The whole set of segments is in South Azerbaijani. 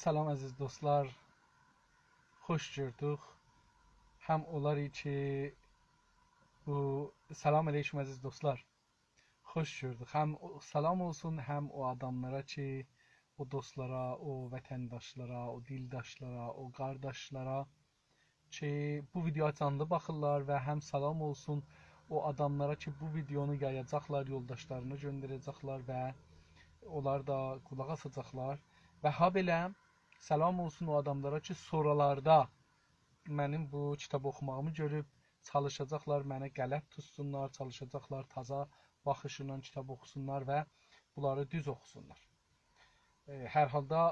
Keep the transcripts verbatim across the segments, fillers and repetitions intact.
سلام عزیز دوستلار، خوش گؤردوک. هم اونلار کی، بو، سلام علیکم عزیز دوستلار، خوش گؤردوک. هم او، سلام اولسون، هم او آداملارا کی، او دوستلارا، او وطنداشلارا، او دیلداشلارا، او قارداشلارا کی، بو ویدیویا جانلی باخیرلار و هم سلام اولسون او آداملارا کی، بو ویدیونو یایاجاقلار، یولداشلارینا گؤندره‌جکلر و اونلار دا قولاق آساجاقلار. و هابئله سلام اولسون او آداملارا کی، سونرالاردا منیم بو کیتاب اوخوماغیمی گؤروب چالیشاجاقلار، منه غلط توتسونلار، چالیشاجاقلار تازا باخیشلا کیتاب اوخوسونلار و بونلاری دوز اوخوسونلار. ائ، هر حالدا،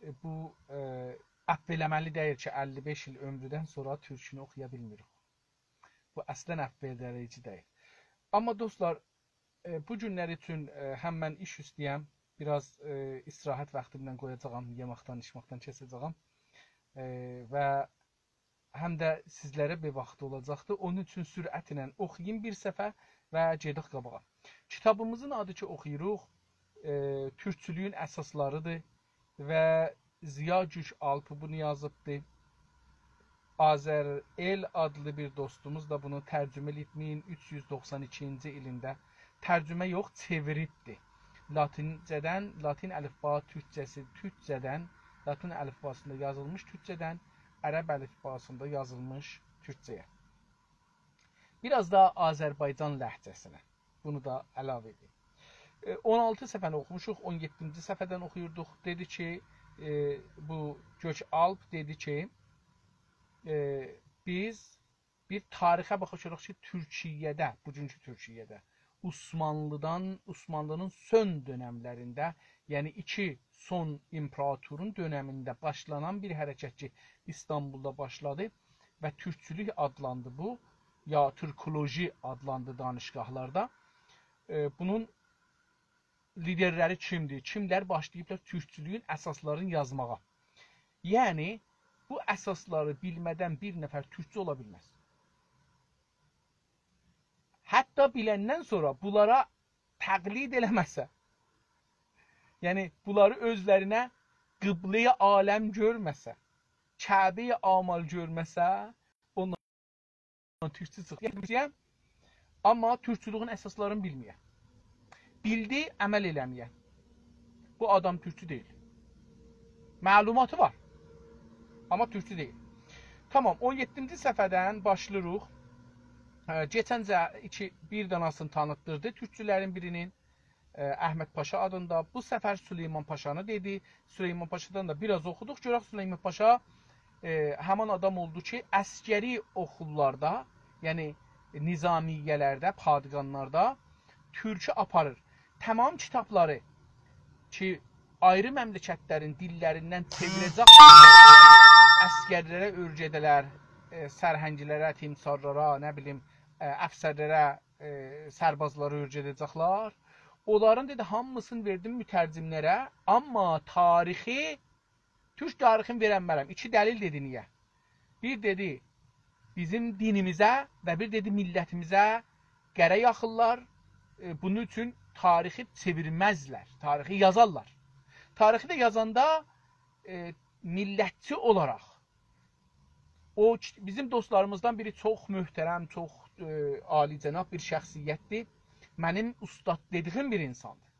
ائ، بو، ائ، عفو ائله‌مه‌لی دئییل کی، اللی بئش ایل عؤمرودن سونرا تورکونو اوخویا بیلمیریک. بو اصلا عفو ائله‌ییجی دئییل. آمما دوستلار، ائ، بو گونلر اوچون، ائ، هم من ایش اوسته‌یم، بیر آز، ائ، استراحت واختیمدان قویاجاغام، یئمکدن، ایچمکدن کسه‌جه‌یم. ائ، و هم ده سیزلره بیر واخت اولاجاقدی. اونون اوچون سرعتله اوخویوم بیر صفحه و گئدک قاباغا. کیتابیمیزین آدی کی، اوخویوروق، ائ، تورکچولویون اساسلاریدیر و ضیا گوک‌آلپ بونو یازیبدی. آذر ائل آدلی بیر دوستوموز دا بونو ترجمه ائله‌ییب مین اوچ یوز دوخسان ایکینجی ایلینده. ترجمه یوخ، چئویریبدی. لاتینجه‌دن، لاتین الفبا تورکجه‌سی، تورکجه‌دن، لاتین الفباسیندا یازیلمیش تورکجه‌دن، عرب الفباسیندا یازیلمیش تورکجه‌یه. بیر آز دا آذربایجان لهجه‌سینه. بونو دا علاوه ائدیم. ائ، اون آلتی صفحه‌نی اوخوموشوق، اون یئددینجی صفحه‌دن اوخویوردوق. دئدی کی، ائ، بو گوک‌آلپ دئدی کی، ائ، بیز بیر تاریخه باخاجاغیق کی، تورکیه‌ده، بوگونکو تورکیه‌ده عثمانلیدان، عثمانلی‌نین سون دؤنملرینده، یعنی ایکی سون ایمپراتورون دؤنمینده باشلانان بیر حرکت کی، ایستانبولدا باشلادی و تورکچولوک آدلاندی بو، یا تورکولوژی آدلاندی دانشگاهلاردا. ائ، بونون لیدرلری کیمدیر؟ کیملر باشلاییبلار تورکچولویون اساسلارینی یازماغا؟ یعنی، بو اساسلاری بیلمه‌دن بیر نفر تورکچو اولا بیلمز. حتی بیلندن سونرا بونلارا تقلید ائله‌مه‌سه، یعنی بونلاری اؤزلرینه قبله‌ی عالم گؤرمه‌سه، کعبه‌ی آمال گؤرمه‌سه، اوندان تورکچو چیخیر. یعنی، آمما تورکچولویون اساسلارینی بیلمه‌یه. بیلدی، عمل ائله‌مه‌یه. بو آدام تورکچو دئییل. معلوماتی وار. آمما تورکچو دئییل. تامام، اون یئددینجی صفحه‌دن باشلاییریق. هه، کئچنجه ایکی، بیر داناسینی تانیتدیردی تورکچولرین بیرینین، ائ، احمد پاشا آدیندا. بو سفر سلیمان پاشانی دئدی. سلیمان پاشادان دا بیر آز اوخودوق. گؤرک سلیمان پاشا، ائ، همان آدام اولدو کی، عسکری اوخوللاردا، یعنی نظامیه‌لرده، پادگانلاردا تورکو آپاریر. تمام کیتابلاری کی، آیری مملکتلرین دیللریندن چئویره‌جک عسکرلره اؤیره‌ده‌لر، ائ، سرهنگلره، تیمسارلارا، نه بیلیم، ائ، افسرلره، ائ، سربازلاری اؤیره‌ده‌جکلر. اونلارین، دئدی، هامیسینی وئردیم مترجملره، آمما تاریخی، تورک تاریخینی وئرنمه‌رم. ایکی دلیل دئدی نییه. بیر دئدی، بیزیم دینیمیزه و بیر دئدی، میللتیمیزه قره یاخیرلار. ائ، بونون اوچون تاریخی چئویرمزلر، تاریخی یازارلار. تاریخی ده یازاندا، ائ، میللتچی اولاراق او کی-، بیزیم دوستلاریمیزدان بیری چوخ محترم، چوخ، ائ، عالی‌جناب بیر شخصیتدیر. منیم اوستاد دئدیگیم بیر اینساندیر.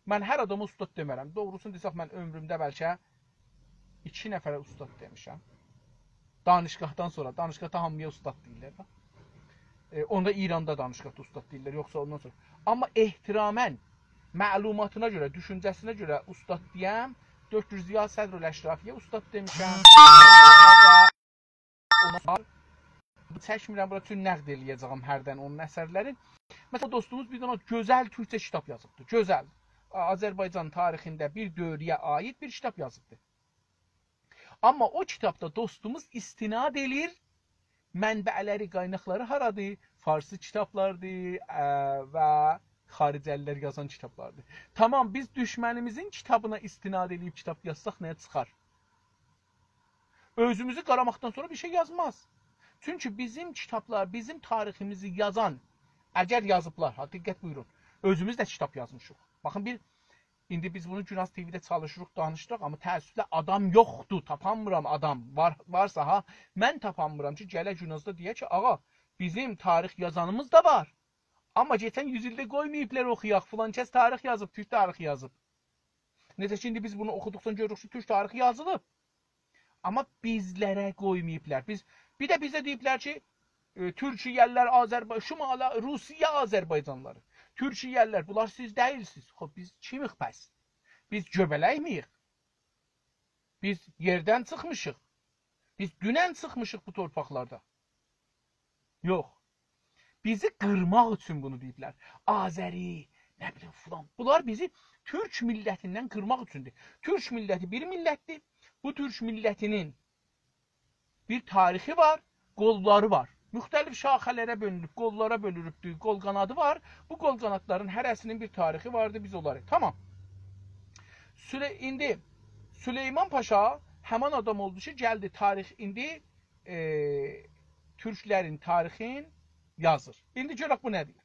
من هر آداما اوستاد دئمه‌رم. دوغروسونو دئسک، من عؤمرومده بلکه ایکی نفره اوستاد دئمیشم. دانشگاهدان سونرا، دانشگاهدا هامییا اوستاد دئییرلر ده. ائ، اوندا ایراندا دانشگاهدا اوستاد دئییرلر، یوخسا اوندان سونرا. آمما احتراماً معلوماتینا گؤره، دوشونجه‌سینه گؤره اوستاد دئیم، دکتر ضیا صدرالاشرافی‌یه اوستاد دئمیشم. اونا بو چکمیرم بورا، چون نقد ائله‌یه‌جه‌یم هردن اونون اثرلرین. مثلا، دوستوموز بیر دنه گؤزل تورکجه کیتاب یازیبدی. گؤزل. آ-، آذربایجان تاریخینده بیر دؤوره‌یه عایید بیر کیتاب یازیبدی. آمما او کیتابدا دوستوموز استناد ائله‌ییر، منبعلری، قایناقلاری هارادیر؟ فارسی کیتابلاردیر، ا، و خارجه‌لیلر یازان کیتابلاردیر. تامام، بیز دوشمنیمیزین کیتابینا استناد ائله‌ییب کیتاب یازساق نه‌یه چیخار؟ اؤزوموزو قاراماقدان سونرا بیر شئی یازماز. چونکی بیزیم کیتابلار، بیزیم تاریخیمیزی یازان، اگر یازیبلار، ها، دقت بویورون، اؤزوموز ده کیتاب یازمیشیق. باخین، بیر ایندی بیز بونو گوناز تی‌وی‌ده چالیشیریق، دانیشدیق، آمما تأسفله آدام یوخدور، تاپانمیرام آدام. وار، وارسا ها، من تاپانمیرام کی، گله گونازدا دئیه کی، آغا، بیزیم تاریخ یازانیمیز دا وار. آمما کئچن یوز ایلده قویماییبلار اوخویاق، فلان کس تاریخ یازیب، تورک تاریخی یازیب. نئجه کی، ایندی بیز بونو اوخودوقجا گؤروروک کی، تورک تاریخی یازیلیب. آمما بیزلره قویماییبلار. بیز، بیر ده بیزه دئییبلر کی، ائ، تورکیه‌لی‌لر، آذربای-، شمالا، روسیه آذربایجانلیلاری. تورکیه‌لی‌لر، بونلار سیز دئییلسینیز. خوب، بیز کیمیک پس؟ بیز گؤبه‌لک‌می‌ییک؟ بیز یئردن چیخمیشیق؟ بیز دونن چیخمیشیق بو تورپاقلاردا؟ یوخ. بیزی قیرماق اوچون بونو دئییبلر. آذری، نه بیلیم، فلان. بونلار بیزی تورک میللتیندن قیرماق اوچوندور. تورک میللتی بیر میللتدیر. بو تورک میللتینین بیر تاریخی وار، قوللاری وار. مختلف شاخه‌لره بؤلونوب، قوللارا بؤلونوبدور، قول قانادی وار. بو قول قانادلارین هره‌سینین بیر تاریخی واردی، بیز اونلاری. تامام. سوله-، ایندی سلیمان پاشا همان آدام اولدو کی، گلدی تاریخ، ایندی، ائ، تورکلرین تاریخین یازیر. ایندی گؤرک بو نه دئییر.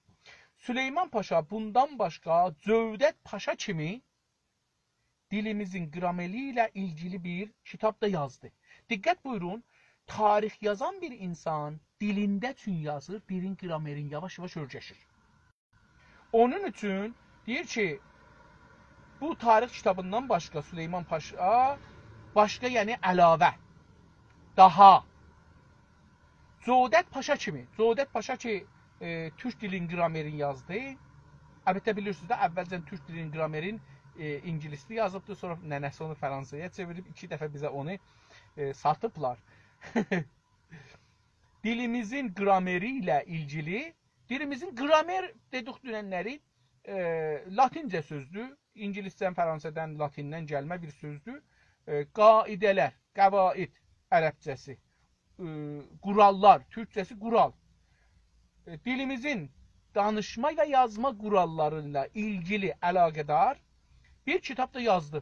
سلیمان پاشا بوندان باشقا جودت پاشا کیمی دیلیمیزین گرامری ایله ایلگیلی بیر کیتاب دا یازدی. دقت بویورون، تاریخ یازان بیر اینسان دیلینده چون یازیر، دیلین گرامرین یاواش-یاواش اؤرگشیر. اونون اوچون دئییر کی، بو تاریخ کیتابیندان باشقا سلیمان پاشا، باشقا، یعنی علاوه، داها جودت پاشا کیمی، جودت پاشا کی، ائ، تورک دیلین گرامرین یازدی. البته، بیلیرسینیز ده، اولجه تورک دیلین گرامرین، ائ، اینگیلیسده یازیبدی، سونرا ننه‌سی اونو فرانسه‌یه چئویریب، ایکی دفعه بیزه اونو، ائ، ساتیبلار. دیلیمیزین گرامری ایله ایلگیلی، دیلیمیزین گرامر دئدیک دوننلری، ائ، لاتینجه سؤزدور، اینگیلیسدن، فرانسه‌دن، لاتیندن گلمه بیر سؤزدور. ائ، قاعده‌لر، قواعد عربجه‌سی، ائ، قوراللار، تورکجه‌سی قورال. ائ، دیلیمیزین دانیشما و یازما قوراللاری ایله ایلگیلی علاقه‌دار بیر کیتاب دا یازدی.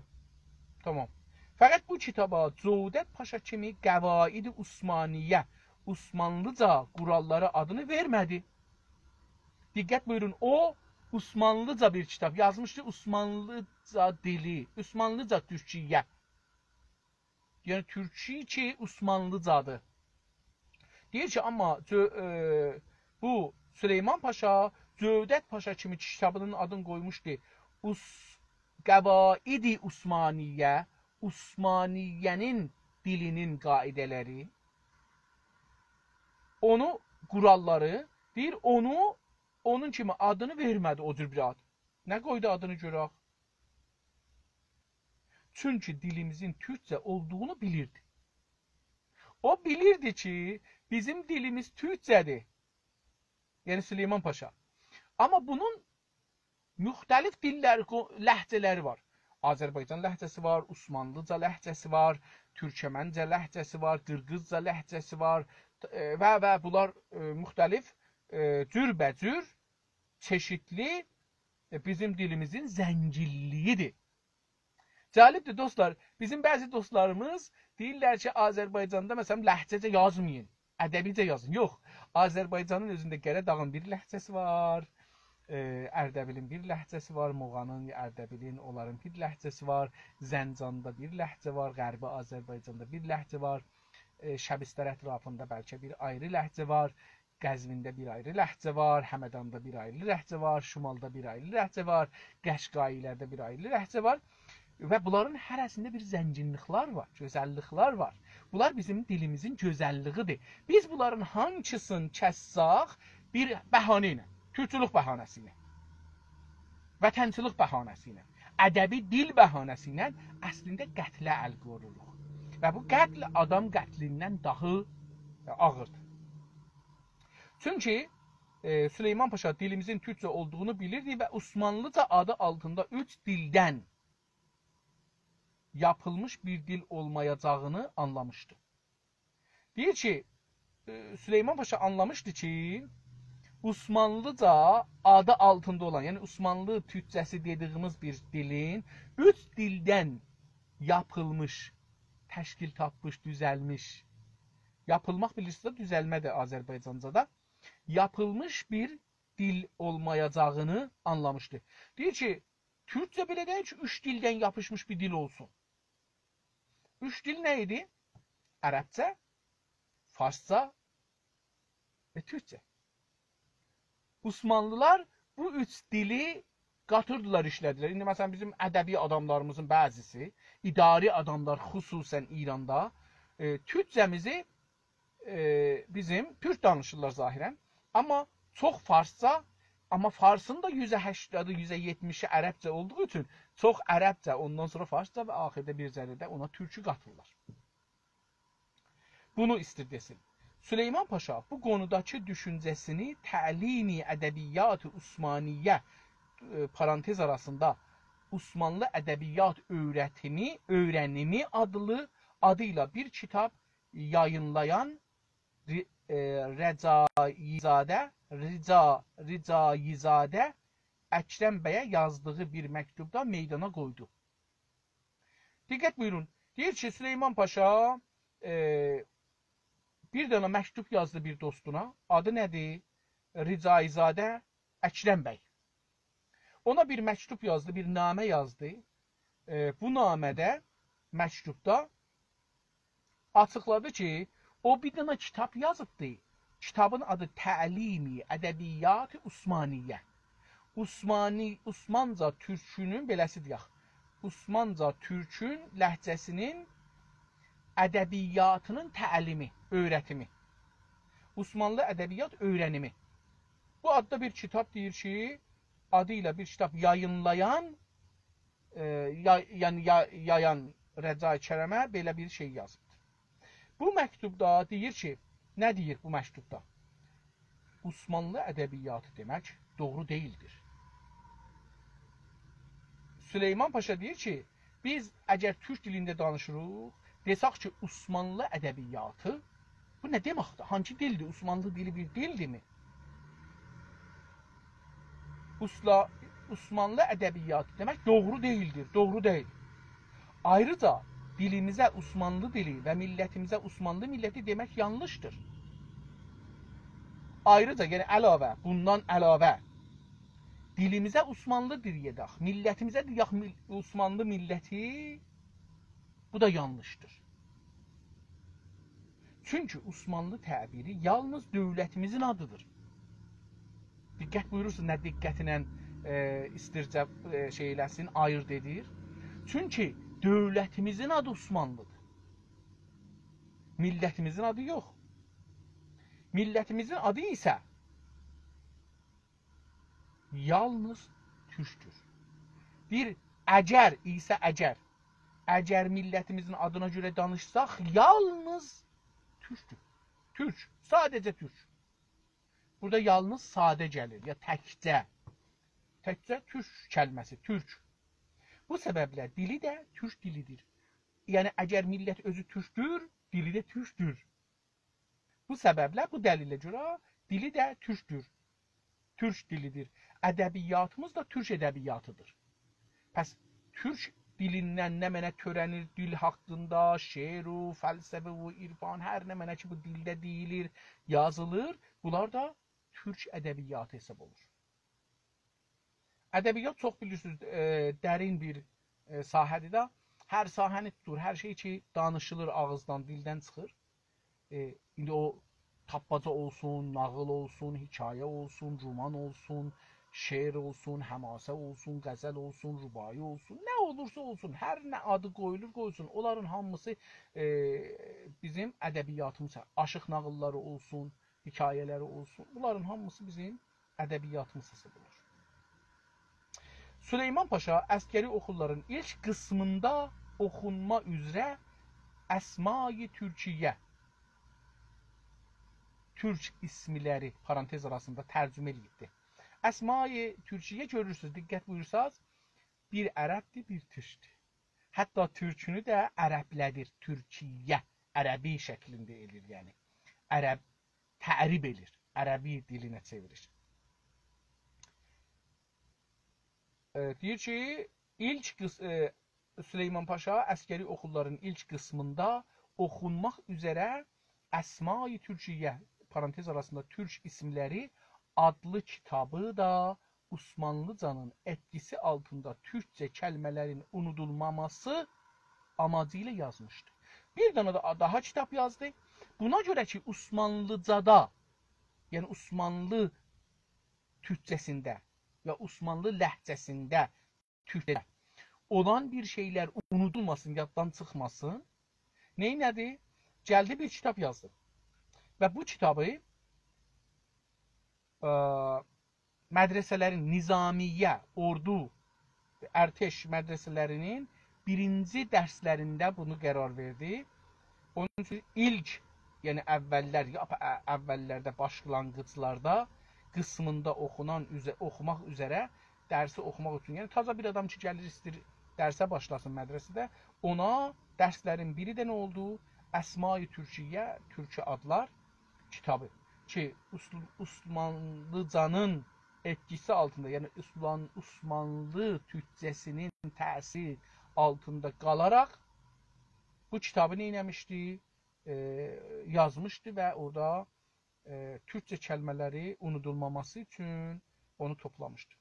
تامام. فقط بو کیتابا جودت پاشا کیمی قواعد عثمانیه، عثمانلیجا قوراللاری آدینی وئرمه‌دی. دقت بویورون، او عثمانلیجا بیر کیتاب یازمیشدی، عثمانلیجا دیلی، عثمانلیجا تورکیه. یعنی تورکی کی، عثمانلیجادیر. دئییر کی، آمما جو-، ائ، بو سلیمان پاشا، جودت پاشا کیمی کیتابینین آدینی قویموشدو عث-، قواعد عثمانیه، عثمانیه‌نین دیلینین قاعده‌لری، اونو، قوراللاری، دئییر، اونو، اونون کیمی آدینی وئرمه‌دی او جور بیر آد. نه قویدو آدینی گؤرک؟ چونکی دیلیمیزین تورکجه اولدوغونو بیلیردی. او بیلیردی کی، بیزیم دیلیمیز تورکجه‌دیر. یعنی سلیمان پاشا. آمما بونون مختلف دیللر، قو-، لهجه‌لری وار. آذربایجان لهجه‌سی وار، عثمانلیجا لهجه‌سی وار، تورکمنجه لهجه‌سی وار، قیرغیزجا لهجه‌سی وار، ائ، و، و بونلار، ائ، مختلف، ائ، جوربه‌جور، چئشیتلی، ائ، بیزیم دیلیمیزین زنگینلیگیدیر. جالبدیر، دوستلار. بیزیم بعضی دوستلاریمیز دئییرلر کی، آذربایجاندا، مثلا، لهجه‌جه یازمایین، ادبیجه یازین. یوخ، آذربایجانین اؤزونده قره‌داغین بیر لهجه‌سی وار، ائ، اردبیلین بیر لهجه‌سی وار، موغانین، اردبیلین، اونلارین بیر لهجه‌سی وار، زنجاندا بیر لهجه وار، غربی آذربایجاندا بیر لهجه وار، ائ، شبستر اطرافیندا بلکه بیر آیری لهجه وار، قزوینده بیر آیری لهجه وار، همداندا بیر آیری لهجه وار، شمالدا بیر آیری لهجه وار، قشقایی‌لرده بیر آیری لهجه وار. و بونلارین هره‌سینده بیر زنگینلیکلر وار، گؤزللیکلر وار. بونلار بیزیم دیلیمیزین گؤزللیگیدیر. بیز بونلارین هانسینی کسسک، بیر بهانه ایله، تورکچولوک بهانه‌سی ایله، وطنچیلیک بهانه‌سی ایله، ادبی دیل بهانه‌سی ایله اصلینده قتله ال قویوروروق. و بو قتل آدام قتلیندن داها آغیردیر. چونکی، ائ، سلیمان پاشا دیلیمیزین تورکجه اولدوغونو بیلیردی و عثمانلیجا آدی آلتیندا اوچ دیلدن یاپیلمیش بیر دیل اولمایاجاغینی آنلامیشدی. دئییر کی، ائ، سلیمان پاشا آنلامیشدی کی، عثمانلیجا آدی آلتیندا اولان، یعنی عثمانلی تورکجه‌سی دئدیگیمیز بیر دیلین اوچ دیلدن یاپیلمیش، تشکیل تاپمیش، دوزلمیش، یاپیلماق بیلیرسینیز ده، دوزلمه ده آذربایجانجادا، یاپیلمیش بیر دیل اولمایاجاغینی آنلامیشدی. دئییر کی، تورکجه بئله دئییل کی، اوچ دیلدن یاپیشمیش بیر دیل اولسون. اوچ دیل نه ایدی؟ عربجه، فارسجا و تورکجه. عثمانلیلار بو اوچ دیلی قاتیردیلار، ایشله‌دیلر. ایندی، مثلا، بیزیم ادبی آداملاریمیزین بعضیسی، اداری آداملار، خصوصا ایراندا، ائ، تورکجه‌میزی، ائ، بیزیم تورک دانیشیرلار ظاهرا. آمما چوخ فارسجا، آمما فارسین دا یوزده هشتادی، یوزده یئتمیشی عربجه اولدوغو اوچون چوخ عربجه، اوندان سونرا فارسجا و آخیردا بیر ذره ده اونا تورکو قاتیرلار. بونو ایستیر دئسین. سلیمان پاشا بو قونوداکی دوشونجه‌سینی تعلیم ادبیات عثمانیه، ائ، پارانتز آراسیندا عثمانلی ادبیات اؤیرتیمی، اؤیرنیمی آدلی، آدی ایله بیر کیتاب یایینلایان ری-، ائ، رجایی‌زاده، رجا-، رجایی‌زاده اکرم بیه یازدیغی بیر مکتوبدا میدانا قویدو. دقت بویورون. دئییر کی، سلیمان پاشا، ائ، بیر دنه مکتوب یازدی بیر دوستونا. آدی نه‌دیر؟ رجایی‌زاده اکرم بی. اونا بیر مکتوب یازدی، بیر نامه یازدی. ائ، بو نامه‌ده، مکتوبدا آچیقلادی کی، او بیر دنه کیتاب یازیبدی. کیتابین آدی تعلیم ادبیات عثمانیه. عثمانی، عثمانجا تورکونون، بئله‌سی دئیک، عثمانجا تورکون لهجه‌سینین ادبیاتینین تعلیمی، اؤیرتیمی. عثمانلی ادبیات اؤیرنیمی. بو آددا بیر کیتاب دئییر کی، آدی ایله بیر کیتاب یایینلایان، ائ، یا-، یعنی یا-، یایان رجایی کرمه بئله بیر شئی یازیبدیر. بو مکتوبدا دئییر کی، نه دئییر بو مکتوبدا؟ عثمانلی ادبیاتی دئمک دوغرو دئییلدیر. سلیمان پاشا دئییر کی، بیز اگر تورک دیلینده دانیشیریق، دئسک کی، عثمانلی ادبیاتی، بو نه دئمکدیر؟ هانسی دیلدیر؟ عثمانلی دیلی بیر دیلدیرمی؟ عثلا-، عثمانلی ادبیاتی دئمک دوغرو دئییلدیر، دوغرو دئییل. آیریجا دیلیمیزه عثمانلی دیلی و میللتیمیزه عثمانلی میللتی دئمک یانلیشدیر. آیریجا، یعنی علاوه، بوندان علاوه، دیلیمیزه عثمانلی دیلی دئیک، میللتیمیزه دئیک میل-، عثمانلی میللتی، بو دا یانلیشدیر. چونکی عثمانلی تعبیری یالنیز دؤولتیمیزین آدیدیر. دقت بویورورسونوز، نه دقتله، ائ، ایستیرجه، ائ، شئی ائله‌سین، آییرد ائدیر. چونکی دؤولتیمیزین آدی عثمانلیدیر. میللتیمیزین آدی یوخ. میللتیمیزین آدی ایسه یالنیز تورکدور. دئییر، اگر ایسه، اگر، اگر میللتیمیزین آدینا گؤره دانیشساق، یالنیز تورکدور. تورک، ساده‌جه تورک. بورادا یالنیز ساده گلیر، یا تکجه. تکجه تورک کلمه‌سی، تورک. بو سببله دیلی ده تورک دیلیدیر. یعنی، اگر میللت اؤزو تورکدور، دیلی ده تورکدور. بو سببله، بو دلیله گؤره دیلی ده تورکدور. تورک دیلیدیر. ادبیاتیمیز دا تورک ادبیاتیدیر. پس تورک دیلیندن نمنه تؤره‌نیر، دیل حاقیندا شعر و فلسفه و عرفان، هر نمنه کی بو دیلده دئییلیر، یازیلیر، بونلار دا تورک ادبیاتی حساب اولور. ادبیات چوخ بیلیرسینیز، ائ، درین بیر، ائ، ساحه‌دیر ده. هر ساحه‌نی توتور، هر شئی کی دانیشیلیر، آغیزدان، دیلدن چیخیر. ائ، ایندی او تاپماجا اولسون، ناغیل اولسون، حکایه اولسون، رومان اولسون، شعر اولسون، حماسه اولسون، غزل اولسون، رباعی اولسون، نه اولورسا اولسون، هر نه آدی قویولور قویسون، اونلارین هامیسی، ائ، بیزیم ادبیاتیمیز، آشیق ناغیللاری اولسون، حکایه‌لری اولسون، بونلارین هامیسی بیزیم ادبیاتیمیز حساب اولونور. سلیمان پاشا عسکری اوخوللارین ایلک قیسمیندا اوخونما اوزره اسمای تورکیه، تورک ایسملری، پارانتز آراسیندا ترجمه ائله‌ییبدی. اسمای تورکیه، گؤرورسونوز، دقت بویورساز، بیر عربدیر، بیر تورکدور. حتی تورکونو ده عربله‌دیر، تورکیه، عربی شکلینده ائله‌ییر، یعنی. عرب، تعریب ائله‌ییر، عربی دیلینه چئویریر. ائ، دئییر کی، ایلک قیس-، ائ، سلیمان پاشا عسکری اوخوللارین ایلک قیسمیندا اوخونماق اوزره اسمای تورکیه، پارانتز آراسیندا تورک ایسملری آدلی کیتابی دا عثمانلیجانین ائتکیسی آلتیندا تورکجه کلمه‌لرین اونودولماماسی آماجی ایله یازمیشدی. بیر دنه ده داها کیتاب یازدی. بونا گؤره کی، عثمانلیجادا، یعنی عثمانلی تورکجه‌سینده یا عثمانلی لهجه‌سینده تورکجه اولان بیر شئیلر اونودولماسین، یاددان چیخماسین. نئینه‌دی؟ گلدی بیر کیتاب یازدی. و بو کیتابی، ا، مدرسه‌لرین، نظامیه، اوردو، ارتش مدرسه‌لرینین بیرینجی درسلرینده بونو قرار وئردی. اونون اوچون ایلک، یعنی اوللر، یا، ا-، اوللرده، باشلانغیجلاردا قیسمیندا اوخونان اوزه-، اوخوماق اوزره درسی اوخوماق اوچون، یعنی تازا بیر آدام کی گلیر، ایسته‌ییر درسه باشلاسین مدرسه‌ده، اونا درسلرین بیری ده نه اولدو؟ اسمای ترکیه، تورکی آدلار کیتابی. کی، عث-، عثمانلیجانین ائتکیسی آلتیندا، یعنی عثمان-، عثمانلی تورکجه‌سینین تأثیری آلتیندا قالاراق بو کیتابی نئینه‌میشدی؟ ائ، یازمیشدی و اورادا، ائ، تورکجه کلمه‌لری اونودولماماسی اوچون اونو توپلامیشدی.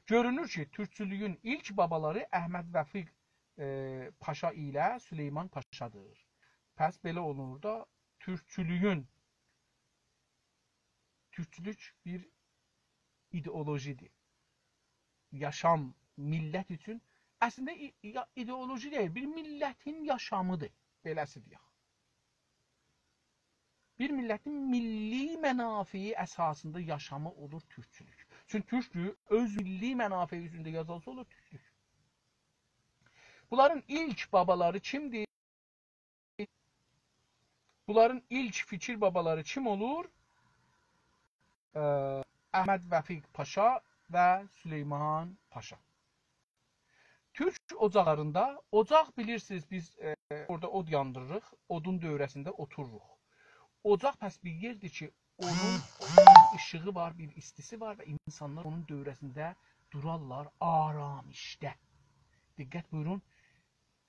گؤرونور کی، تورکچولویون ایلک بابالاری احمد وفیق، ائ، پاشا ایله سلیمان پاشادیر. پس بئله اولور دا، تورکچولویون، تورکچولوک بیر ایدئولوژی‌دیر. یاشام، میللت اوچون. اصلینده ای-، یا-، ایدئولوژی دئییل، بیر میللتین یاشامی‌دیر. بئله‌سی دئیک. بیر میللتین میللی منافعی اساسیندا یاشامی اولور تورکچولوک. چونکی تورکلوک اؤز میللی منافعی اوزرینده یازالسا اولور تورکلوک. بونلارین ایلک بابالاری کیمدیر؟ بونلارین ایلک فیکیر بابالاری کیم اولور؟ ا، احمد وفیق پاشا و سلیمان پاشا. تورک اوجاقلاریندا، اوجاق بیلیرسینیز، بیز، ائ، اورادا اود یاندیریریق، اودون دؤوره‌سینده اوتوروروق. اوجاق پس بیر یئردیر کی، اونون ایشیغی وار، بیر ایستیسی وار و اینسانلار اونون دؤوره‌سینده دورارلار آرامشده. دقت بویورون،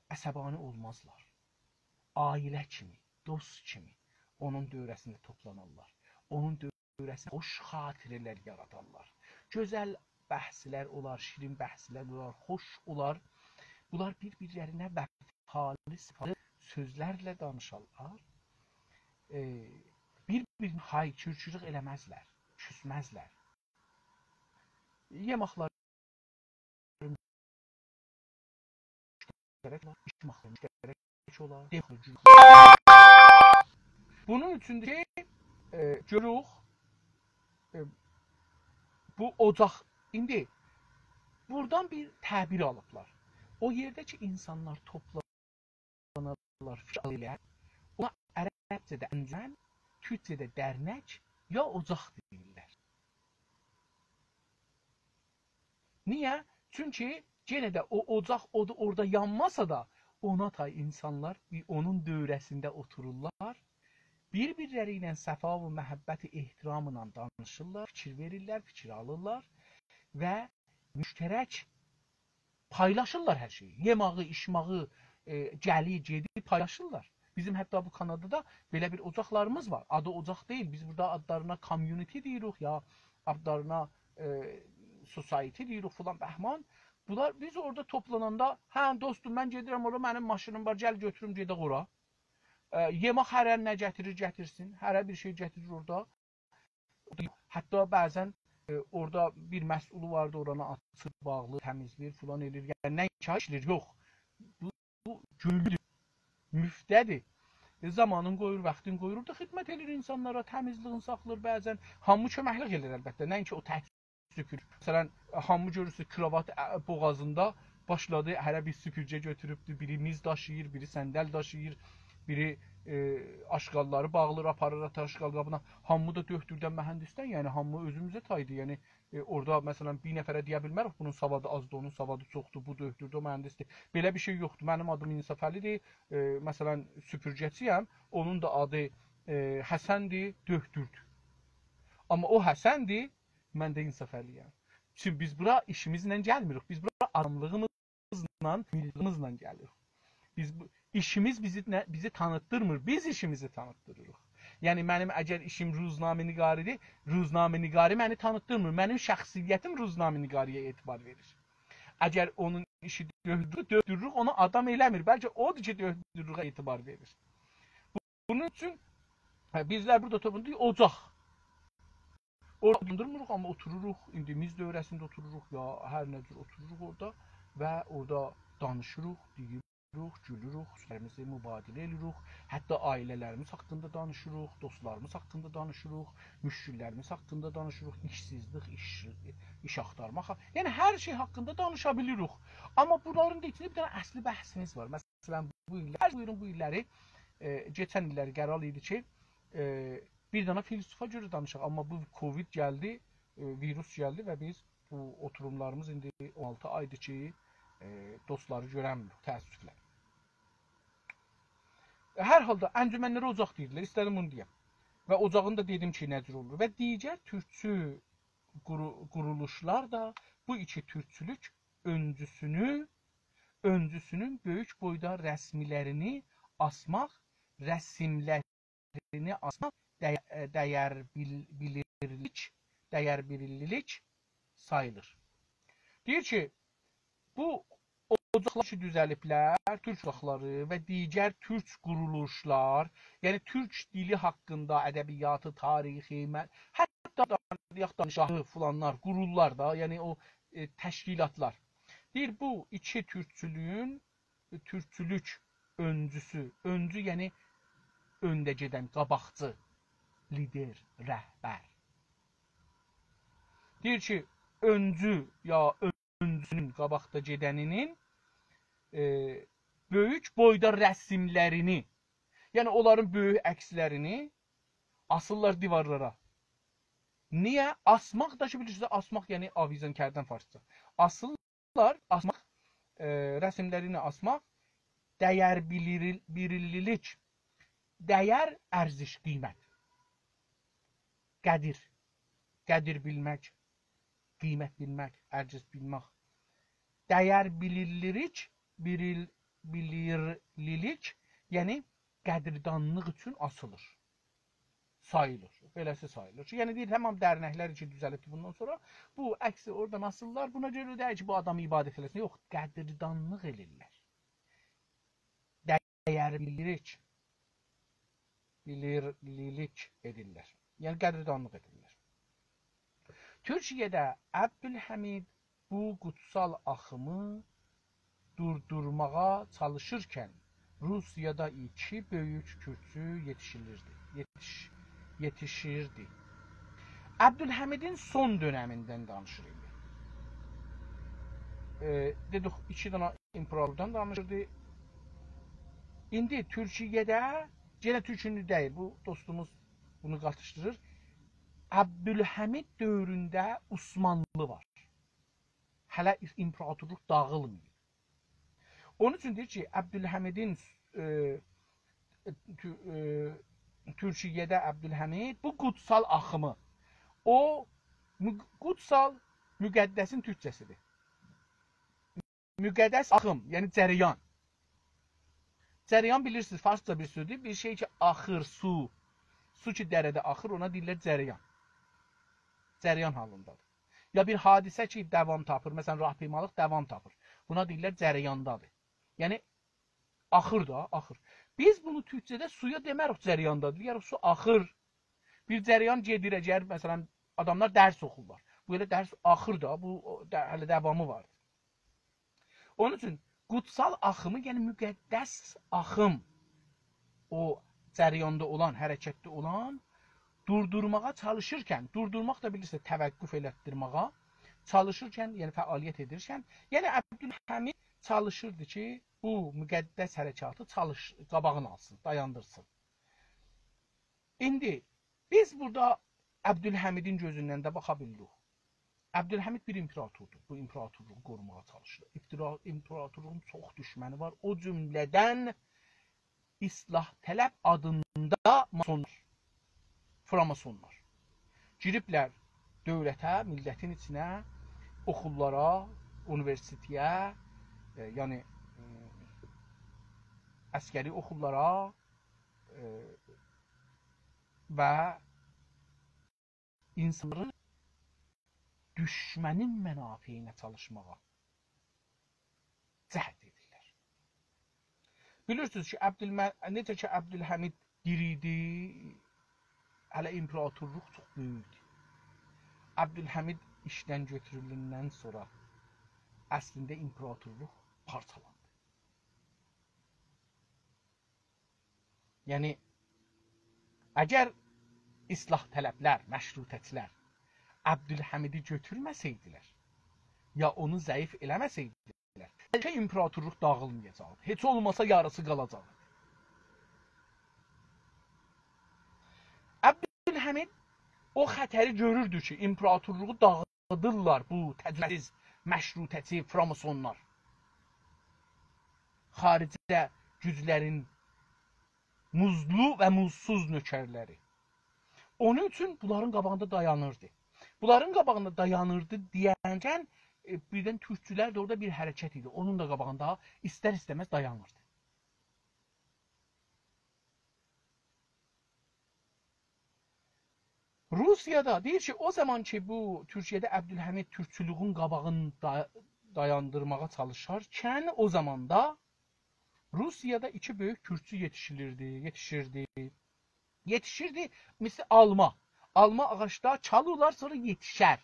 عصبانی اولمازلار. عائله کیمی، دوست کیمی اونون دؤوره‌سینده توپلانارلار. اونون دؤوره‌سینده خوش خاطره‌لر یارادارلار. گؤزل بحثلر اولار، شیرین بحثلر اولار، خوش اولار. بونلار بیر-بیرلرینه وفالی، صفالی سؤزلرله دانیشارلار. ائ، بیر-بیرینه هایکورکولوک ائله‌مزلر، کوسمزلر. یئماقلار مشترک اولار، ایچماقلار مشترک اولار، دئماقلار گول-، بونون اوچوندور کی، ائ، گؤروروک، ائ، بو اوجاق، ایندی بورادان بیر تعبیر آلیبلار. او یئرده کی، اینسانلار توپلانارلار، فیکیر ائلر، اونا عربجه‌ده انجمن، تورکجه‌ده درنک یا اوجاق دئییرلر. نییه؟ چونکی یئنه ده او اوجاق اودو اورادا یانماسا دا، اونا تای اینسانلار بیر اونون دؤوره‌سینده اوتورورلار، بیر-بیرلری ایله صفا و محبت و احتراملا دانیشیرلار، فیکیر وئریرلر، فیکیر آلیرلار و مشترک پایلاشیرلار هر شئیی. یئماغی، ایچماغی، ائ، گلی، گئدی پایلاشیرلار. بیزیم حتی بو کانادادا بئله بیر اوجاقلاریمیز وار. آدی اوجاق دئییل. بیز بورادا آدلارینا community دئییریک، یا آدلارینا، ائ، society دئییریک فلان بهمان. بونلار، بیز اورادا توپلاناندا، «هه، دوستوم، من گئدیرم اورا، منیم ماشینیم وار، گل گؤتوروم، گئدک اورا.» ائ، یئمک هره نه گتیریر، گتیرسین. هره بیر شئی گتیریر اورادا. حتی بعضا، ائ، اورادا بیر مسئولو واردی، اورانی آچیر، باغلاییر، تمیزله‌ییر، فلان ائله‌ییر. یعنی نه اینکار ایشله‌ییر، یوخ. بو، بو گؤنوللودور، مفته‌دیر. ائ، زامانین قویور، واختین قویور، دا خدمت ائله‌ییر اینسانلارا، تمیزلیگین ساخلاییر بعضا. هامی کؤمکلیک ائله‌ییر البته، نه اینکی او تک سوپور. مثلا، هامی گؤرورسونوز، کراوات، ا، بوغازیندا باشلادی، هره بیر سوپورگه گؤتوروبدو، بیری میز داشیییر، بیری صندل داشیییر، بیری، ائ، آشغاللاری باغلیر، آپاریر، آتار آشغال قابینا. هامی دا دؤهتوردن، مهندسدن، یعنی هامی اؤزوموزه تایدی. یعنی، ائ، اورادا، مثلا، بیر نفره دئیه بیلمه‌ریک، بونون سوادی آزدیر، اونون سوادی چوخدور، بو دؤهتوردور، او مهندسدیر. بئله بیر شئی یوخدور. منیم آدیم انصافعلی‌دیر، ائ، مثلا، سوپورگه‌چی‌یم، اونون دا آدی، ائ، حسندیر، دؤهتوردور. آمما او حسندیر، من ده انصافعلی‌یم. چونکی بیز بورا ایشیمیزله گلمیریک. بیز بورا آداملیغیمیزلا، میللیلیگیمیزله گلیریک. بیز بو، ایشیمیز بیزی نه، بیزی تانیتدیرمیر. بیز ایشیمیزی تانیتدیریریق. یعنی، منیم اگر ایشیم روزنامه‌نگاری‌دیر، روزنامه‌نگاری منی تانیتدیرمیر. منیم شخصیتیم روزنامه‌نگاری‌یه اعتبار وئریر. اگر اونون ایشی دؤکتورلوق، دؤکتورلوق اونو آدام ائله‌میر. بلکه اودور کی، دؤکتورلوغا اعتبار وئریر. بونون اوچون، هه، بیزلر بورادا اوتوروب، دئییر، اوجاق. اورادا اوتورموروق، آمما اوتوروروق. ایندی میز دؤوره‌سینده اوتوروروق، یا هر نه جور اوتوروروق اورادا و اورادا دانیشیریق، دئییریک، گولوروک، سؤزلریمیزی مبادله ائدیریک. حتی عائله‌لریمیز حاقیندا دانیشیریق، دوستلاریمیز حاقیندا دانیشیریق، مشکل‌لریمیز حاقیندا دانیشیریق، ایشسیزلیک، ایش، ایش آختارماق، یعنی هر شئی حاقیندا دانیشا بیلیریک. آمما بونلارین دا ایچینده بیر دنه اصلی بحثیمیز وار. مثلا، بو ایللر، بویورون، بو ایللری، ائ، کئچن ایللری قرار ایدی کی، ائ، بیر دنه فیلسوفا گؤره دانیشاق. آمما بو کووید گلدی، ائ، ویروس گلدی و بیز بو اوتوروملاریمیز ایندی اون آلتی آیدیر کی، ائ، دوستلاری گؤرنمیریک، تأسفله. هر حالدا انجمن‌لره اوجاق دئییرلر، ایسته‌دیم بونو دئیم. و اوجاغین دا دئدیم کی، نه جور اولور. و دیگر تورکچو قورو-، قورولوشلار دا بو ایکی تورکچولوک اؤنجوسونو، اؤنجوسونون بؤیوک بویدا رسملرینی آسماق، رسملرینی آسماق دَیَ-، دَیَر بیل-، بیلیرلیک، دَیَر بیلیرلیک ساییلیر. دئییر کی، بو اوجاقلار کی دوزلیبلر، تورک اوجاقلاری و دیگر تورک قورولوشلار، یعنی تورک دیلی حاقیندا ادبیاتی، تاریخی، مه-، حتی دا-، دئیک، دانشگاهی فلانلار قورورلار دا، یعنی او، ائ، تشکیلاتلار. دئییر، بو ایکی تورکچولویون، ائ، تورکچولوک اؤنجوسو، اؤنجو، یعنی اؤنده گئدن، قاباقجی، لیدر، رهبر. دئییر کی، اؤنجو یا اؤنجونون، قاباقدا گئدنینین، ائ، بؤیوک بویدا رسملرینی، یعنی اونلارین بؤیوک عکسلرینی آسیرلار دیوارلارا. نییه؟ آسماق دا کی، بیلیرسینیز، آسماق، یعنی آویزان کردن فارسجا. آسیرلار، آسماق، ائ، رسملرینی آسماق، دَیَر بیلیرل-، بیلیرلیک، دَیَر، ارزش، قیمت. قدیر، قدیر بیلمک، قیمت بیلمک، ارزش بیلمک. دَیَر بیلیرلیک، بیریل-، بیلیرلیلیک، یعنی قدردانلیق اوچون آسیلیر، ساییلیر. بئله‌سی ساییلیر کی، یعنی دئییر، تمام درنکلر کی دوزلیبدی بوندان سونرا، بو عکسی اورادان آسیرلار، بونا گؤره دئییل کی، بو آدامی عبادت ائله‌سین. یوخ، قدردانلیق ائله‌ییرلر. دَیَر بیلیرلیک، بیلیرلیلیک ائدیرلر. یعنی قدردانلیق ائدیرلر. تورکیه‌ده عبدالحمید بو قوتسال آخیمی دوردورماغا چالیشیرکن روسیادا ایکی بؤیوک تورکچو یئتیشیلیردی. یئتیش-، یئتیشیردی. عبدالحمیدین سون دؤنمیندن دانیشیر ایندی. ائ، دئدیک، ایکی دنه ایمپراتوردان دانیشیردی. ایندی تورکیه‌ده، یئنه تورکونو دئییل، بو دوستوموز بونو قاتیشدیریر. عبدالحمید دؤورونده عثمانلی وار. هله ایمپراتورلوق داغیلماییب. اونون اوچون دئییر کی، عبدالحمیدین، ائ، تو-، ائ، تورکیه‌ده عبدالحمید، بو قوتسال آخیمی، او مو-، قوتسال، مقدسین تورکجه‌سیدیر. مقدس آخیم، یعنی جریان. جریان بیلیرسینیز، فارسجا بیر سؤزدور. بیر شئی کی آخیر، سو، سو کی دره‌ده آخیر، اونا دئییرلر جریان. جریان حالیندادیر. یا بیر حادثه کی داوام تاپیر، مثلا، راهپیمالیق داوام تاپیر. بونا دئییرلر جریاندادیر. یعنی آخیر دا، آخیر. بیز بونو تورکجه‌ده سویا دئمه‌ریک جریاندادیر، دئیه‌ریک سو آخیر. بیر جریان گئدیر، اگر، مثلا، آداملار درس اوخورلار. بو ائله درس آخیر دا، بو، او، ده-، هله داوامی وار. اونون اوچون قوتسال آخیمی، یعنی مقدس آخیم، او جریاندا اولان، حرکتده اولان، دوردورماغا چالیشیرکن، دوردورماق دا بیلیرسینیز، توقف ائلتدیرماغا چالیشیرکن، یعنی فعالیت ائدیرکن، یعنی عبدالحمید چالیشیردی کی، بو مقدس حرکاتی چالیش-، قاباغینی آلسین، دایاندیرسین. ایندی بیز بورادا عبدالحمیدین گؤزوندن ده باخا بیلیریک. عبدالحمید بیر ایمپراتوردور. بو ایمپراتورلوغو قوروماغا چالیشیر. ایمپرا-، ایمپراتورلوغون چوخ دوشمنی وار. او جمله‌دن اصلاح‌طلب آدیندا ماسونلار، فراماسونلار گیریبلر دؤولته، میللتین ایچینه، اوخوللارا، اونیوئرسیتئته، ائ، یعنی، ائ، عسکری اوخوللارا، ائ، و اینسانلارین دوشمنین منافعینه چالیشماغا جهد ائدیرلر. بیلیرسینیز کی، عبدالم-، نئجه کی عبدالحمید دیری ایدی، هله ایمپراتورلوق چوخ بؤیوک ایدی. عبدالحمید ایشدن گؤتورولدوندن سونرا اصلینده ایمپراتورلوق پارچالاندی. یعنی، اگر اصلاح‌طلب‌لر، مشروطه‌چی‌لر عبدالحمیدی گؤتورمه‌سئیدیلر، یا اونو ضعیف ائله‌مه‌سئیدیلر، بلکه ایمپراتورلوق داغیلمایاجاقدی. هئچ اولماسا یاریسی قالاجاقدی. عبدالحمید او خطری گؤروردو کی، ایمپراتورلوغو داغیدیرلار بو تجربه‌سیز مشروطه‌چی فراماسونلار. خارجی گوجلرین موزلو و موزسوز نؤکرلری. اونون اوچون بونلارین قاباغیندا دایانیردی. بونلارین قاباغیندا دایانیردی دئیرکن، ائ، بیردن تورکچولر ده اورادا بیر حرکت ایدی. اونون دا قاباغیندا ایستر-ایسته‌مز دایانیردی. روسیادا دئییر کی، او زامان کی، بو تورکیه‌ده عبدالحمید تورکچولویون قاباغینی دا-، دایاندیرماغا چالیشارکن، او زاماندا روسیادا ایکی بؤیوک تورکچو یئتیشیلیردی، یئتیشیردی. یئتیشیردی، مثل آلما. آلما آغاجدا چال اولار، سونرا یئتیشر.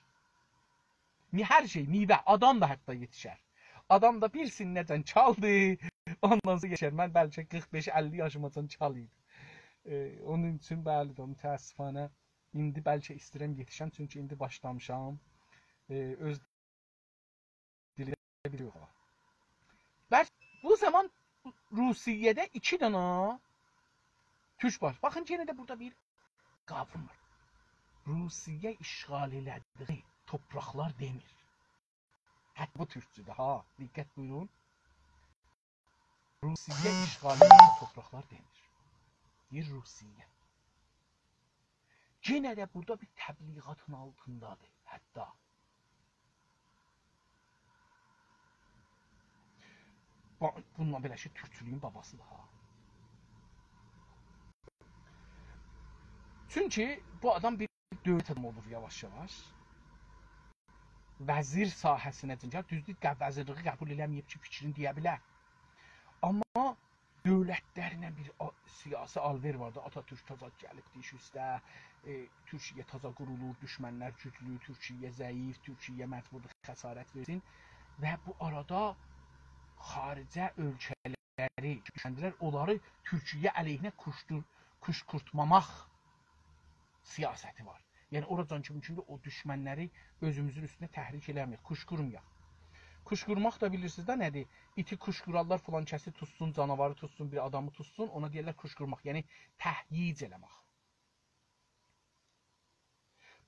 می-، هر شئی، میوه، آدام دا حتی یئتیشر. آدام دا بیر سینه‌جن چالدی، اوندان سونرا یئتیشر. من بلکه قیرخ بئش اللی یاشیماجان چال ایدیم. ائ، اونون اوچون، بلی ده، متأسفانه، ایندی بلکه ایسته‌ییرم یئتیشم، چونکی ایندی باشلامیشام. ائ، اؤز دیلی بیلیریک. بس بو زامان روسیه‌ده ایکی دنه تورک وار. باخین، یئنه ده بورادا بیر قاوغا وار. روسیه اشغال ائله‌دیگی تورپاقلار دئمیر. حتی بو تورکچودور ها. دقت بویورون. روسیه اشغال ائله‌دیگی تورپاقلار دئمیر. دئییر روسیه. یئنه ده بورادا بیر تبلیغاتین آلتیندادیر حتی. با-، بونونلا بئله کی، تورکچولویون باباسیدیر ها. چونکی بو آدام بیر دؤولت آدامی اولور یاواش-یاواش. وزیر ساحه‌سینه چونکی، دوزدور، قه-، وزیرلیگی قبول ائله‌مه‌ییب کی، فیکرینی دئیه بیلر. آمما دؤولتلرله بیر آ-، سیاسی آلوئر واردی. آتاتورک تازا گلیبدی ایش اوسته، ائ، تورکیه تازا قورولور، دوشمنلر گوجلو، تورکیه ضعیف، تورکیه مجبوردور خسارت وئرسین. و بو آرادا خارجه اؤلکه‌لری دوشندیرر، اونلاری تورکیه علیهینه کوشدور-، کوشکورتماماق سیاستی وار. یعنی، اوراجان کی مومکوندور، او دوشمنلری اؤزوموزون اوستونه تحریک ائله‌مه‌یک، کوشکورمایاق. کوشکورماق دا بیلیرسینیز ده نه‌دیر؟ ایتی کوشکورارلار، فلان کسی توتسون، جاناواری توتسون، بیر آدامی توتسون، اونا دئیرلر کوشکورماق، یعنی تهییج ائله‌مک.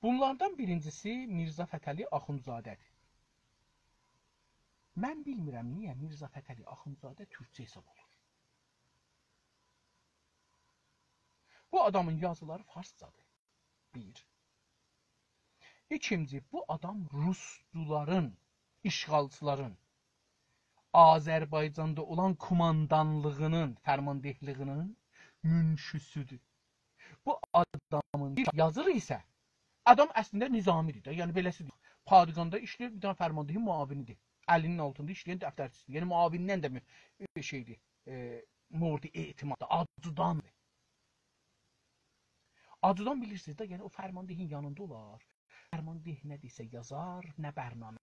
بونلاردان بیرینجیسی میرزا فتحعلی آخوندزاده‌دیر. من بیلمیرم، نییه میرزا فتحعلی آخوندزاده تورکجه حساب اولور. بو آدامین یازیلاری فارسجادیر. بیر. ایکینجی، بو آدام روسچولارین، اشغالچیلارین آذربایجاندا اولان کوماندانلیغینین، فرماندهلیگینین منشی‌سیدیر. بو آدامین بیر یازیر ایسه، آدام اصلینده نظامی‌دیر ده، یعنی بئله‌سی‌دیر. پادگاندا ایشله‌یر، بیر دنه فرماندهین معاونی‌دیر. الینین آلتیندا ایشله‌ین دفترچی‌سی‌دیر. یعنی معاونیندن ده مو-، شئی‌دیر، ائ، مورد اعتماددیر، آجوداندیر. آجودان بیلیرسینیز ده، یعنی او فرماندهین یانیندا اولار. فرمانده نه دئسه یازار، نه برنامه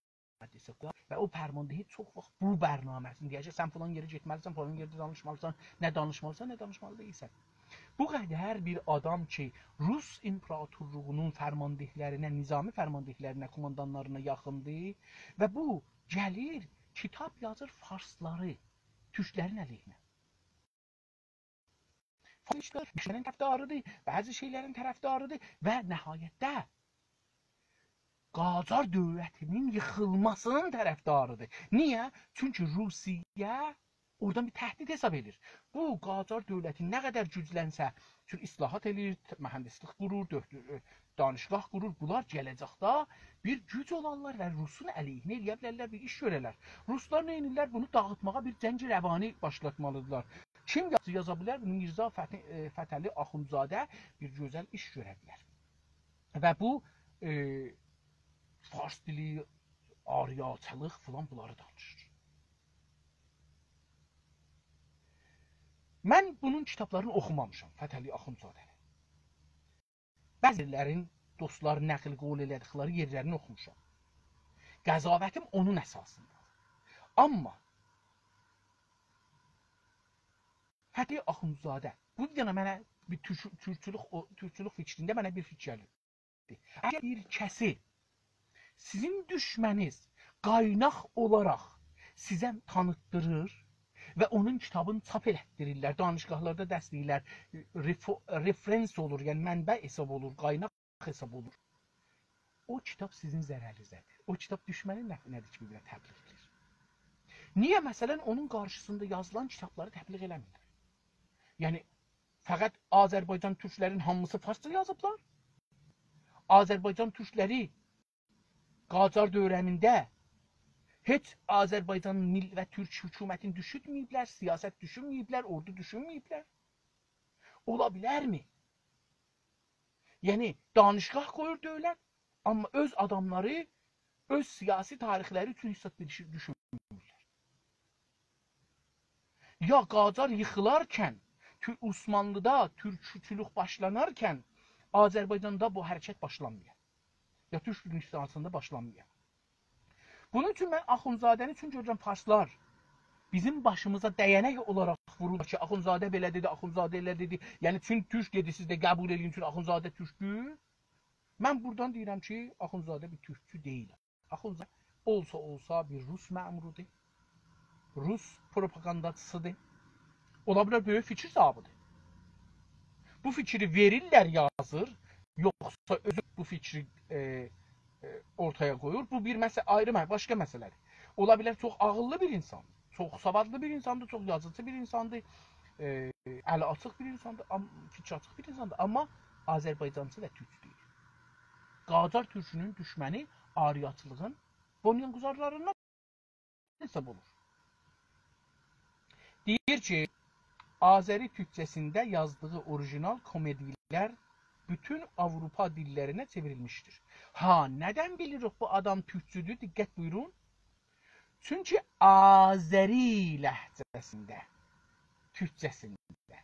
دئسه قویار. و او فرمانده چوخ واخت بو برنامه‌سینی دئیه‌جک، سن فلان یئره گئتمه‌لیسن، فلان یئرده دانیشمالیسان، نه دانیشمالیسان، نه دانیشمالی دئییلسن. بو قدر بیر آدام کی، روس ایمپراتورلوغونون فرماندهلرینه، نظامی فرماندهلرینه، کوماندانلارینا یاخیندیر و بو گلیر، کیتاب یازیر فارسلاری، تورکلرین علیهینه. فاشیستلر، دوشمنین طرفداری‌دیر، بعضی شئیلرین طرفداری‌دیر و نهایتده قاجار دؤولتینین ییخیلماسینین طرفداری‌دیر. نییه؟ چونکی روسیه اورادان بیر تهدید حساب ائدیر. بو قاجار دؤولتی نه قدر گوجلنسه، چونکی اصلاحات ائله‌ییر، مهندسلیک قورور، دؤکتور-، دانشگاه قورور. بونلار گله‌جکده بیر گوج اولارلار و روسون علیهینه ائله‌یه بیلرلر، بیر ایش گؤررلر. روسلار نه ائدیرلر؟ بونو داغیتماغا بیر جنگ روانی باشلاتمالیدیرلار. کیم یازی یازا بیلر؟ بونو میرزا فت-، ائ، فتحعلی آخوندزاده بیر گؤزل ایش گؤره بیلر. و بو، ائ، فارس دیلی، آریاچیلیق فلان بونلاری دانیشیر. من بونون کیتابلارینی اوخومامیشام، فتحعلی آخوندزاده‌نین. بعضی‌لرین دوستلار نقل قول ائله‌دیکلری یئرلرینی اوخوموشام. قضاوتیم اونون اساسیندا. آمما فتحعلی آخوندزاده، بو یئنه منه بیر تورک-، تورکچولوک، او، تورکچولوک فیکرینده منه بیر فیکیر گلیر. اگر بیر کسی سیزین دوشمنیز قایناق اولاراق سیزه تانیتدیریر و اونون کیتابینی چاپ ائلتدیریرلر، دانشگاهلاردا درس دئییرلر، رفو-، رفرنس اولور، یعنی منبع حساب اولور، قایناق حساب اولور. او کیتاب سیزین ضررینیزه‌دیر. او کیتاب دوشمنین نفعینه‌دیر کی، بیر تبلیغ ائدیر. نییه، مثلا، اونون قارشیسیندا یازیلان کیتابلاری تبلیغ ائله‌میرلر؟ یعنی، فقط آذربایجان تورکلرین هامیسی فارسجا یازیبلار؟ آذربایجان تورکلری قاجار دؤوره‌مینده هئچ آذربایجان میل و تورک حکومتینی دوشونمه‌ییبلر، سیاست دوشونمه‌ییبلر، اوردو دوشونمه‌ییبلر. اولا بیلرمی؟ یعنی، دانشگاه قویور دؤولت، آمما اؤز آداملاری، اؤز سیاسی تاریخلری اوچون هئچ زاد بیر شئی دوشونمورلر. یا قاجار ییخیلارکن، تو-، عثمانلیدا تورکچولوک باشلانارکن آذربایجاندا بو حرکت باشلانمایا. یا تورک دونیاسیندا باشلانمایا. بونون اوچون من آخوندزاده‌نی اوچون گؤرورم فارسلار بیزیم باشیمیزا دَیَنک اولاراق وورورلار کی، آخوندزاده بئله دئدی، آخوندزاده ائله دئدی. یعنی، چون تورک دئدی، سیز ده قبول ائله‌یین، چون آخوندزاده تورکدور. من بورادان دئییرم کی، آخوندزاده بیر تورکچو دئییل. آخوندزاده اولسا اولسا بیر روس مأمورودور. روس پروپاگانداچیسیدیر. اولا بیلر بؤیوک فیکیر صاحیبیدیر. بو فیکری وئریرلر، یازیر. یوخسا اؤزو بو فیکری، ائ، ائ، اورتایا قویور. بو بیر مسئله، آیری مه-، باشقا مسئله‌دیر. اولا بیلر چوخ عاغیللی بیر اینسان، چوخ سوادلی بیر اینساندیر، چوخ یازیچی بیر اینساندیر، ائ، الی آچیق بیر اینساندیر، آم-، فیکری آچیق بیر اینساندیر. آمما آذربایجانچی و تورک دئییل. قاجار تورکونون دوشمنی آریاچیلیغین بنیانگذارلاریندان حساب اولور. دئییر کی، آذری تورکجه‌سینده یازدیغی اوریژینال کومئدیلر بوتون آوروپا دیللرینه چئوریلمیشدیر. ها، نه‌دن بیلیریک بو آدام تورکچودور؟ دقت بویورون. چونکی آذری لهجه‌سینده، تورکجه‌سینده.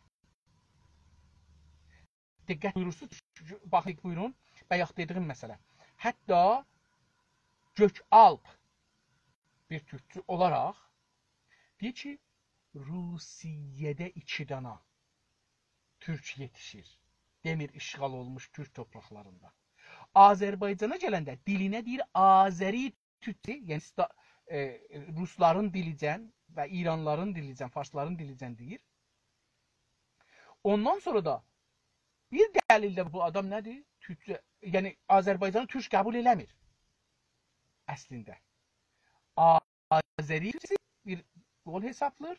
دقت بویورورسونوز، باخین، بویورون، بایاق دئدیگیم مسئله. حتی گؤک‌آلپ بیر تورکچو اولاراق دئییر کی، روسیه‌ده ایکی دانا تورک یئتیشیر. دئمیر اشغال اولموش تورک تورپاقلاریندا. آذربایجانا گلنده دیلینه دئییر آذری تورکجه، یعنی ستا-، ائ، روسلارین دیلیجن و ایرانلارین دیلیجن، فارسلارین دیلیجن دئییر. اوندان سونرا دا بیر دلیل ده بو آدام نه‌دیر؟ تورکجه، یعنی آذربایجانی تورک قبول ائله‌میر اصلینده. آ-، آذری بیر قول حسابلیر.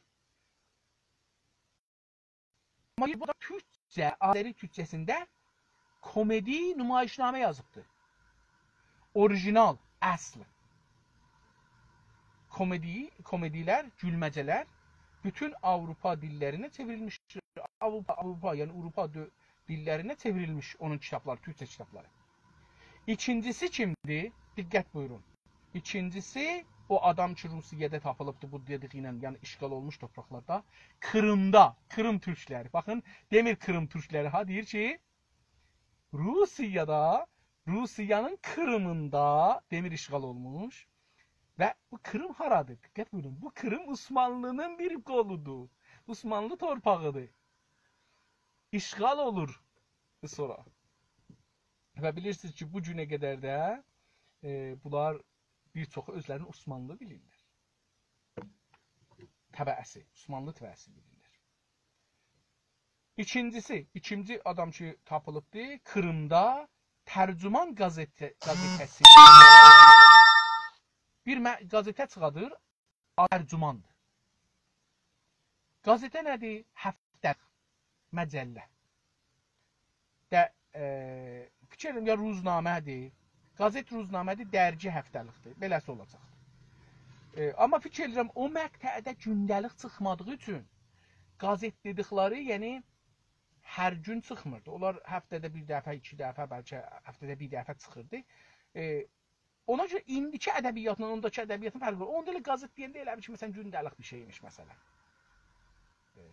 آمما بو دا تورکجه، آذری تورکجه‌سینده کومئدی نمایشنامه یازیبدی. اوریژینال، اصل. کومئدی، کومئدیلر، گولمه‌جه‌لر بوتون آوروپا دیللرینه چئوریلمیش. آوروپا، آوروپا، یعنی آوروپا دؤ-، دیللرینه چئوریلمیش اونون کیتابلاری، تورکجه کیتابلاری. ایکینجیسی کیمدیر؟ دقت بویورون. ایکینجیسی، او آدام کی، روسیه‌ده تاپیلیبدی، بو دئدیگی ایله، یعنی اشغال اولموش تورپاقلاردا، قیریمدا، قیریم تورکلری. باخین، دئمیر قیریم تورکلری، ها، دئییر کی، روسیه‌ده، روسیه‌نین قیریمیندا، دئمیر اشغال اولموش و بو قیریم هارادیر؟ دقت بویورون، بو قیریم عثمانلی‌نین بیر قولودور. عثمانلی تورپاغیدیر. اشغال اولور سونرا. و بیلیرسینیز کی، بو گونه قدر ده، ائ، بونلار بیر چوخو اؤزلرینی عثمانلی بیلیرلر. تبعه‌سی، عثمانلی تبعه‌سی بیلیرلر. ایکینجیسی، ایکینجی آدام کی، تاپیلیبدی، قیریمدا ترجمان قازئته-، قازئته‌سی. بیر مه-، قازئته چیخادیر، ترجماندیر. قازئته نه‌دیر؟ هفته‌لیک، مجله. ده، ائ، فیکیر ائدیرم، یا روزنامه‌دیر. قازئت روزنامه‌دیر، درگی هفته‌لیکدیر. بئله‌سی اولاجاقدیر. ائ، آمما فیکیر ائدیرم، او مقطعده گونده‌لیک چیخمادیغی اوچون قازئت دئدیکلری، یعنی هر گون چیخمیردی. اونلار هفته‌ده بیر دفعه، ایکی دفعه، بلکه هفته‌ده بیر دفعه چیخیردی. ائ، اونا گؤره ایندیکی ادبیاتلا اونداکی ادبیاتین فرقی وار. اوندا ائله قازئت دئینده ائله بیل کی، مثلا، گونده‌لیک بیر شئیمیش، مثلا. ائ،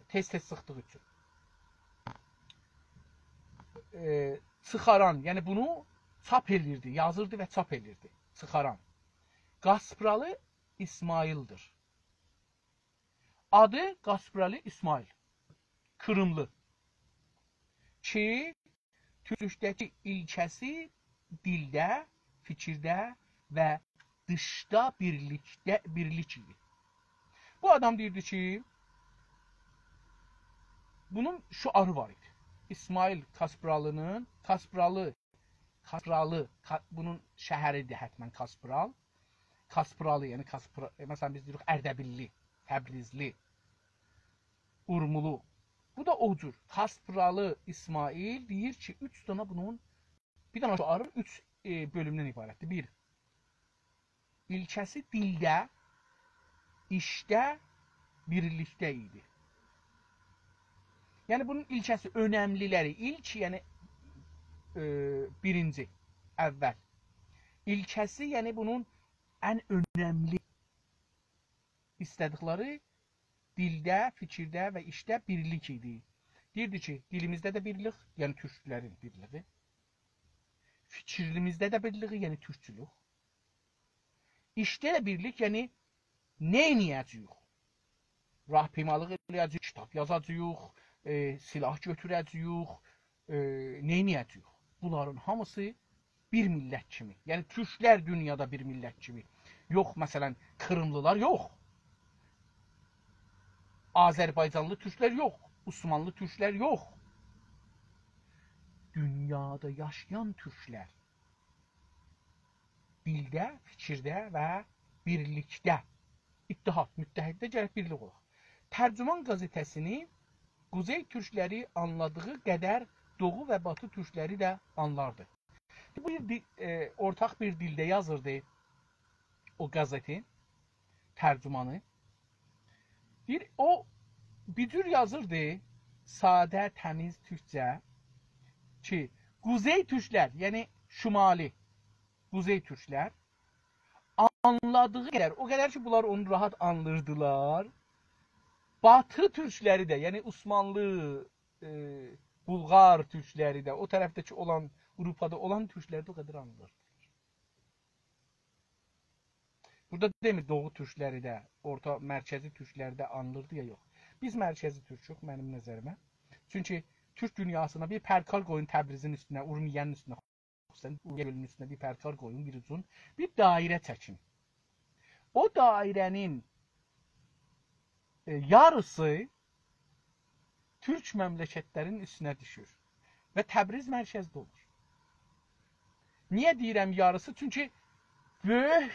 تئز-تئز چیخدیغی اوچون. ائ، چیخاران، یعنی بونو چاپ ائلیردی، یازیردی و چاپ ائلیردی. چیخاران قاسپرالی اسماعیل‌دیر. آدی قاسپرالی اسماعیل، قیریملی. کی، تورکلوکده‌کی ایلکه‌سی دیلده، فیکیرده و دیشدا بیرلیکده، بیرلیک ایدی. بو آدام دئییردی کی، بونون شعاری وار ایدی. اسماعیل قاسپرالی‌نین، قاسپرالی، قاسپرالی، قا-، بونون شهری‌دیر حتما قاسپرال. قاسپرالی، یعنی قاسپرا-، ائ، مثلا، بیز دئییریک اردبیللی، تبریزلی، اورمولو. بو دا او جور. قاسپرالی اسماعیل دئییر کی، اوچ دنه بونون، بیر دنه شعارین اوچ، ائ، بؤلومدن عبارتدیر. بیر، ایلکه‌سی دیلده، ایشده، بیرلیکده ایدی. یعنی بونون ایلکه‌سی، اؤنملی‌لری، ایلک، یعنی، ائ، بیرینجی، اول. ایلکه‌سی، یعنی بونون ان اؤنملی ایسته‌دیکلری دیلده، فیکیرده و ایشده بیرلیک ایدی. دئییردی کی، دیلیمیزده ده بیرلیک، یعنی تورکلرین بیرلیگی. فیکریمیزده ده بیرلیگی، یعنی تورکچولوک. ایشده ده بیرلیک، یعنی نئینیه‌جه‌ییک؟ راهپیمالیق ائله‌یه‌جه‌ییک، کیتاب یازاجاغیق، ائ، سلاح گؤتوره‌جه‌ییک، ائ، نئینیه‌جه‌ییک؟ بونلارین هامیسی بیر میللت کیمی. یعنی تورکلر دونیادا بیر میللت کیمی. یوخ، مثلا، قیریملی‌لار یوخ. آذربایجانلی تورکلر یوخ. عثمانلی تورکلر یوخ. دونیادا یاشایان تورکلر. دیلده، فیکیرده و بیرلیکده. اتحاد، متحدده گرک بیرلیک اولاق. ترجمان قزئته‌سینی قوزئی تورکلری آنلادیغی قدر دوغو و باتی تورکلری ده آنلاردی. بو بیر دی-، ائ، اورتاق بیر دیلده یازیردی او قزئتین ترجمانی. دئییر، او بیر جور یازیردی، ساده، تمیز تورکجه کی، قوزئی تورکلر، یعنی شمالی قوزئی تورکلر آنلادیغی قدر، او قدر کی، بونلار اونو راحت آنلاییردیلار، باتی تورکلری ده، یعنی عثمانلی، ائ، بولغار تورکلری ده، او طرفده کی اولان، آوروپادا اولان تورکلر ده او قدر آنلاییردی. بورادا دئمیر دوغو تورکلری ده، اورتا، مرکزی تورکلری ده آنلیردی یا یوخ. بیز مرکزی تورکوک، منیم نظریمه. چونکی تورک دونیاسینا بیر پرکار قویون تبریزین اوستونه، اورمیه‌نین اوستونه، خصوصا اورمیه گؤلونون اوستونه بیر پرکار قویون، بیر اوجون، بیر دایره چکین. او دایره‌نین، ائ، یاریسی تورک مملکتلرین اوستونه دوشور و تبریز مرکزده اولور. نییه دئییرم یاریسی؟ چونکی بؤیوک،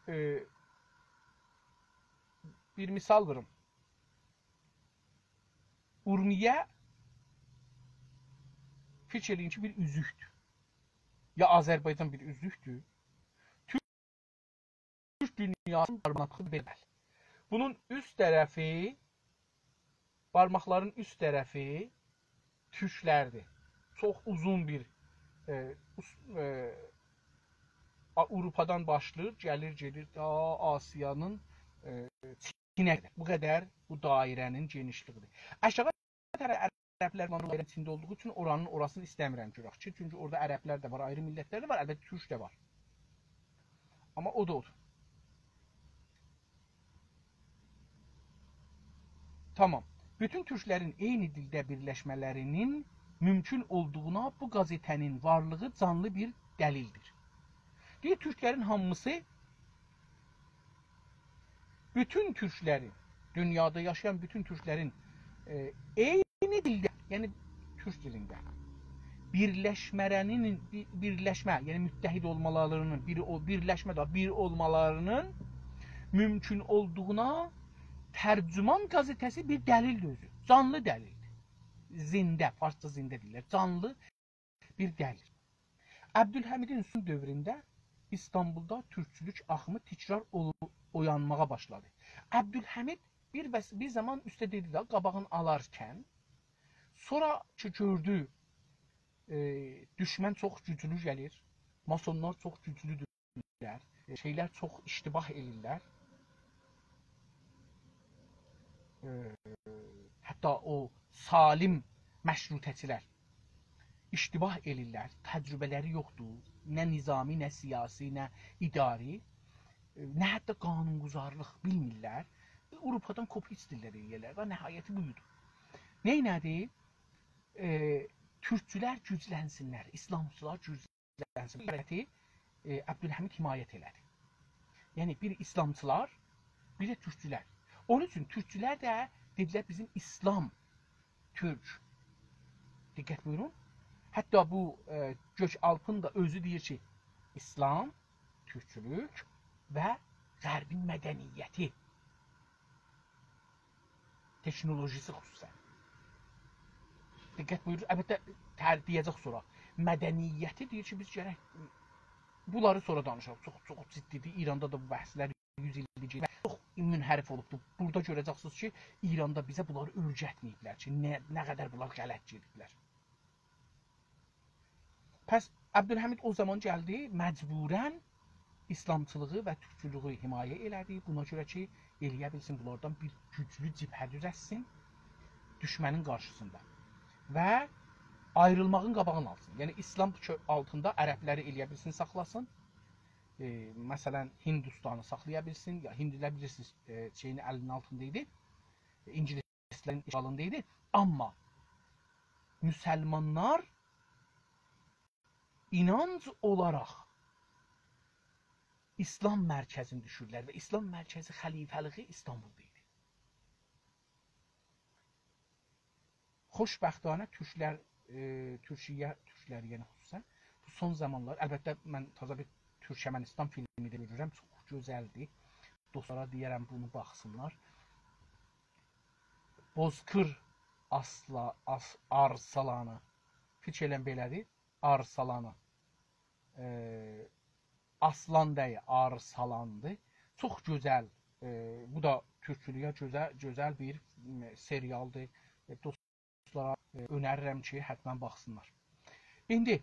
ائ، بیر مثال ووروم. اورمیه، فیکیر ائله‌یین کی، بیر اوزوکدور. یا آذربایجان بیر اوزوکدور. تورک دونیاسینین بارماقلاری بئله. بونون اوست طرفی، بارماقلارین اوست طرفی تورکلردیر. چوخ اوزون بیر، ائ، اوس-، ائ، آ-، آوروپادان باشلاییر، گلیر، گئدیر تا آسیانین، ائ، چینه قدر. بو قدر بو دایره‌نین گئنیشلیگیدیر. آشاغی طرف عربلر وار، اورانین ایچینده اولدوغو اوچون اورانین اوراسینی ایسته‌میرم گؤرک کی، چونکی اورادا عربلر ده وار، آیری میللتلر ده وار، البته تورک ده وار. آمما او دا اودور. تامام. بوتون تورکلرین عینی دیلده بیرلشمه‌لرینین مومکون اولدوغونا بو قزئته‌نین وارلیغی جانلی بیر دلیلدیر. دئییر، تورکلرین هامیسی، بوتون تورکلرین، دونیادا یاشایان بوتون تورکلرین، ائ، عینی دیلده، یعنی تورک دیلینده بیرلشمه‌لرینین، بی-، بیرلشمه، یعنی متحد اولمالارینین، بیر، او بیرلشمه ده، بیر اولمالارینین مومکون اولدوغونا ترجمان قزئته‌سی بیر دلیلدیر اؤزو. جانلی دلیلدیر. زنده، فارسجا زنده دئییرلر. جانلی بیر دلیل. عبدالحمیدین سون دؤورونده ایستانبولدا تورکچولوک آخیمی تکرار اول-، اویانماغا باشلادی. عبدالحمید بیر، بس، بیر زامان اوسته دئدی ده، قاباغین آلارکن، سونرا کی گؤردو، ائ، دوشمن چوخ گوجلو گلیر، ماسونلار چوخ گوجلودورلر، ائ، شئیلر چوخ اشتباه ائله‌ییرلر. ائ، حتی او سالم مشروطه‌چیلر اشتباه ائله‌ییرلر، تجربه‌لری یوخدور، نه نظامی، نه سیاسی، نه اداری، ائ، نه حتی قانون‌گذارلیق بیلمیرلر. آوروپادان کپی ایسته‌ییرلر ائله‌یه‌لر و نهایتی بویدو. نئینه‌دی؟ ائ، تورکچولر گوجلنسینلر، ایسلامچیلار گوجلنسینلر. گوجلنسینلر. ائ، عبدالحمید حمایت ائله‌دی. یعنی بیر ایسلامچیلار، بیر ده تورکچولر. اونون اوچون تورکچولر ده دئدیلر: «بیزیم ایسلام تورک.» دقت بویورون. حتی بو، ائ، گؤک‌آلپین دا اؤزو دئییر کی، ایسلام، تورکچولوک و غربین مدنیتی، تکنولوژیسی خصوصاً. دقت بویورور، البته، تر-، دئیه‌جک سونرا. مدنیتی دئییر کی، بیز گرک بونلاری سونرا دانیشاق. چوخ، چوخ جدی‌دیر. ایراندا دا بو بحثلر یوز ایلدیر کی، چوخ منحرف اولوبدور. بورادا گؤره‌جکسینیز کی، ایراندا بیزه بونلاری اؤیرتمه‌ییبلر کی، نه، نه قدر بونلار غلط گئدیبلر. پس عبدالحمید او زامان گلدی، مجبوراً ایسلامچیلیغی و تورکچولویو حمایه ائله‌دی. بونا گؤره کی، ائله‌یه بیلسین بونلاردان بیر گوجلو جبهه دوزلتسین دوشمنین قارشیسیندا. و آیریلماغین قاباغینی آلسین. یعنی، ایسلام کؤ-، آلتیندا عربلری ائله‌یه بیلسین ساخلاسین. ائ، مثلاً، هندوستانی ساخلایا بیلسین. یا، هندولر، بیلیرسینیز، ائ، شئیین الینین آلتیندا ایدی. ائ، اینگیلیس ایسلامین اشغالیندا ایدی. آمما مسلمانلار اینانج اولاراق ایسلام مرکزینی دوشوردولر و ایسلام مرکزی خلیفه‌لیگی ایستانبولدا ایدی. خوشبختانه تورکلر، ائ، تورکیه، تورکلری، یعنی خصوصاً بو سون زامانلار، البته، من تازا بیر تورکمنیستان فیلمی ده گؤرورم، چوخ گؤزلدیر. دوستلارا دئیه‌رم، بونو باخسینلار. بوزکور آسلا-، آس-، آرسالانی. فیکر ائله‌ییرم بئله‌دیر. آرسالانی. ائ، آسلان دئییل، آرسالاندیر. چوخ گؤزل، ائ، بو دا تورکچولویه گؤزل، گؤزل بیر، م، سریالدیر. ائ، دوستلارا، ائ، اؤنریرم کی، حتماً باخسینلار. ایندی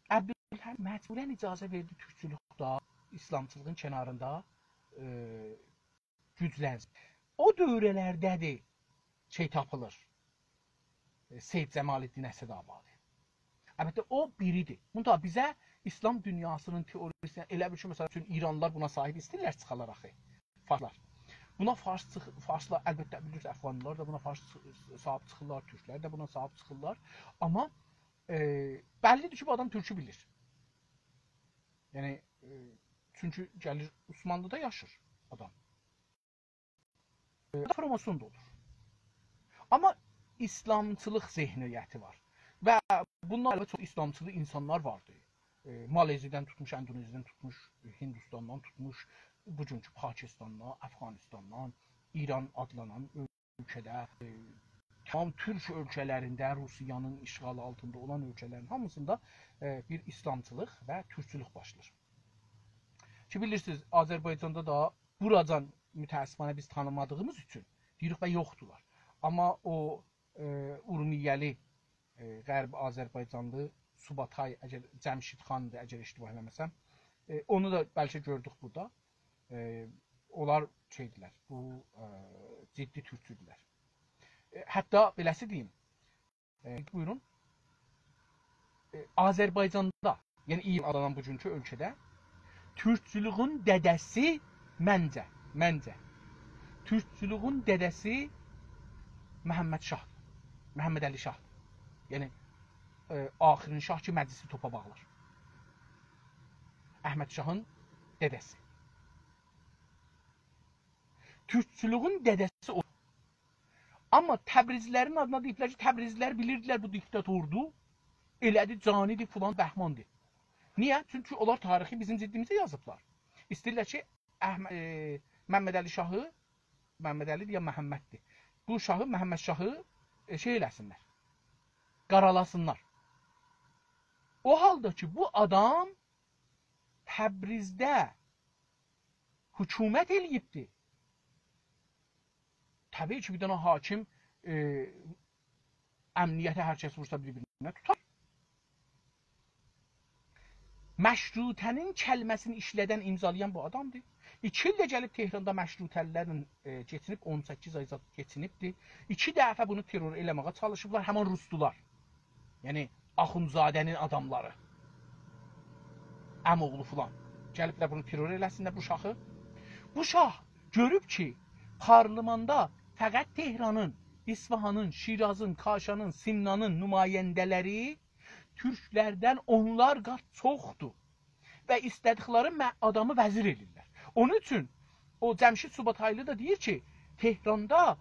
عبدالحمید مجبوراً اجازه وئردی تورکچولوک ده ایسلامچیلیغین کناریندا، ائ، گوجلنسین. او دؤورلرده‌دیر شئی تاپیلیر. ائ، سید جمال‌الدین اسدآبادی. البته، او بیریدیر. بوندا بیزه ایسلام دونیاسینین تئوریسینی، ائله بیل کی، مثلاً اوچون، ایرانلیلار بونا صاحیب، ایسته‌ییرلر چیخالار آخی. فارسلار. بونا فارس چیخ-، فارسلار، البته، بیلیرسینیز، افغانلیلار دا بونا فارس چیخ-، صاحیب چیخیرلار، تورکلر ده بونا صاحیب چیخیرلار. آمما، ائ، بللی‌دیر کی، بو آدام تورکو بیلیر. یعنی، ائ، چونکی گلیر عثمانلی‌دا یاشیر آدام. ائ، فراماسون دا اولور. آمما ایسلامچیلیق ذهنیتی وار. و بونلار البته چوخ ایسلامچیلیق اینسانلار واردی. ائ، مالزی‌دن توتموش، اندونزی‌دن توتموش، هندوستاندان توتموش، بوگونکو پاکستاندان، افغانستاندان، ایران آدلانان اؤلکه‌ده، ائ، تمام تورک اؤلکه‌لرینده، روسیه‌نین اشغالی آلتیندا اولان اؤلکه‌لرین هامیسیندا، ائ، بیر ایسلامچیلیق و تورکچولوک باشلاییر. کی، بیلیرسینیز، آذربایجاندا دا بوراجان متأسفانه بیز تانیمادیغیمیز اوچون دئییریک و یوخدولار. آمما او، ائ، اورمیه‌لی، ائ، غربی آذربایجانلی سوباتای، اگر جمشید خاندیر، اگر اشتباه ائله‌مه‌سم، ائ، اونو دا بلکه گؤردوک بورادا. ائ، اونلار شئیدیلر، بو، ائ، جدی تورکچودولر. ائ، حتی بئله‌سی دئییم، ائ، بویورون. ائ، آذربایجاندا، یعنی ایران آدلانان بوگونکو اؤلکه‌ده تورکچولویون دده‌سی منجه، منجه، تورکچولویون دده‌سی محمد شاه، محمدعلی شاه. یعنی، ائ، آخرین شاه کی، مجلسی توپا باغلار. احمد شاهین دده‌سی. تورکچولویون دده‌سی او. آمما تبریزلی‌لرین آدینا دئییبلر کی، تبریزلی‌لر بیلیردیلر بو دیکتاتوردور. ائله‌دی، جانی‌دیر، فلان، بهماندیر. نییه؟ چونکی اونلار تاریخی بیزیم ضدیمیزه یازیبلار. ایسته‌ییرلر کی، احم-، ائ، محمدعلی شاهی، محمدعلی‌دیر یا محمددیر، بو شاهی، محمد شاهی، ائ، شئی ائله‌سینلر، قارالاسینلار. او حالدا کی، بو آدام تبریزده حکومت ائله‌ییبدی. طبیعی کی، بیر دنه حاکم، ائ، امنیته هر کس وورسا بیر-بیرینه توتار. مشروطه‌نین کلمه‌سینی ایشله‌دن، امضالایان بو آدامدیر. ایکی ایل ده گلیب تهراندا مشروطه‌لی‌لرله، ائ، کئچینیب، اون سککیز آی زاد کئچینیبدیر. ایکی دفعه بونو ترور ائله‌مه‌یه چالیشیبلار، همان روسلولار. یعنی، آخوندزاده‌نین آداملاری. عم‌اوغلو فلان. گلیبلر بونو ترور ائله‌سینلر بو شاهی. بو شاه گؤروب کی، پارلماندا فقط تهرانین، اصفهانین، شیرازین، کاشانین، سمنانین نماینده‌لری تورکلردن اونلار قات چوخدور. و ایسته‌دیکلری مه-، آدامی وزیر ائله‌ییرلر. اونون اوچون او جمشید سوباتایلی دا دئییر کی، تهراندا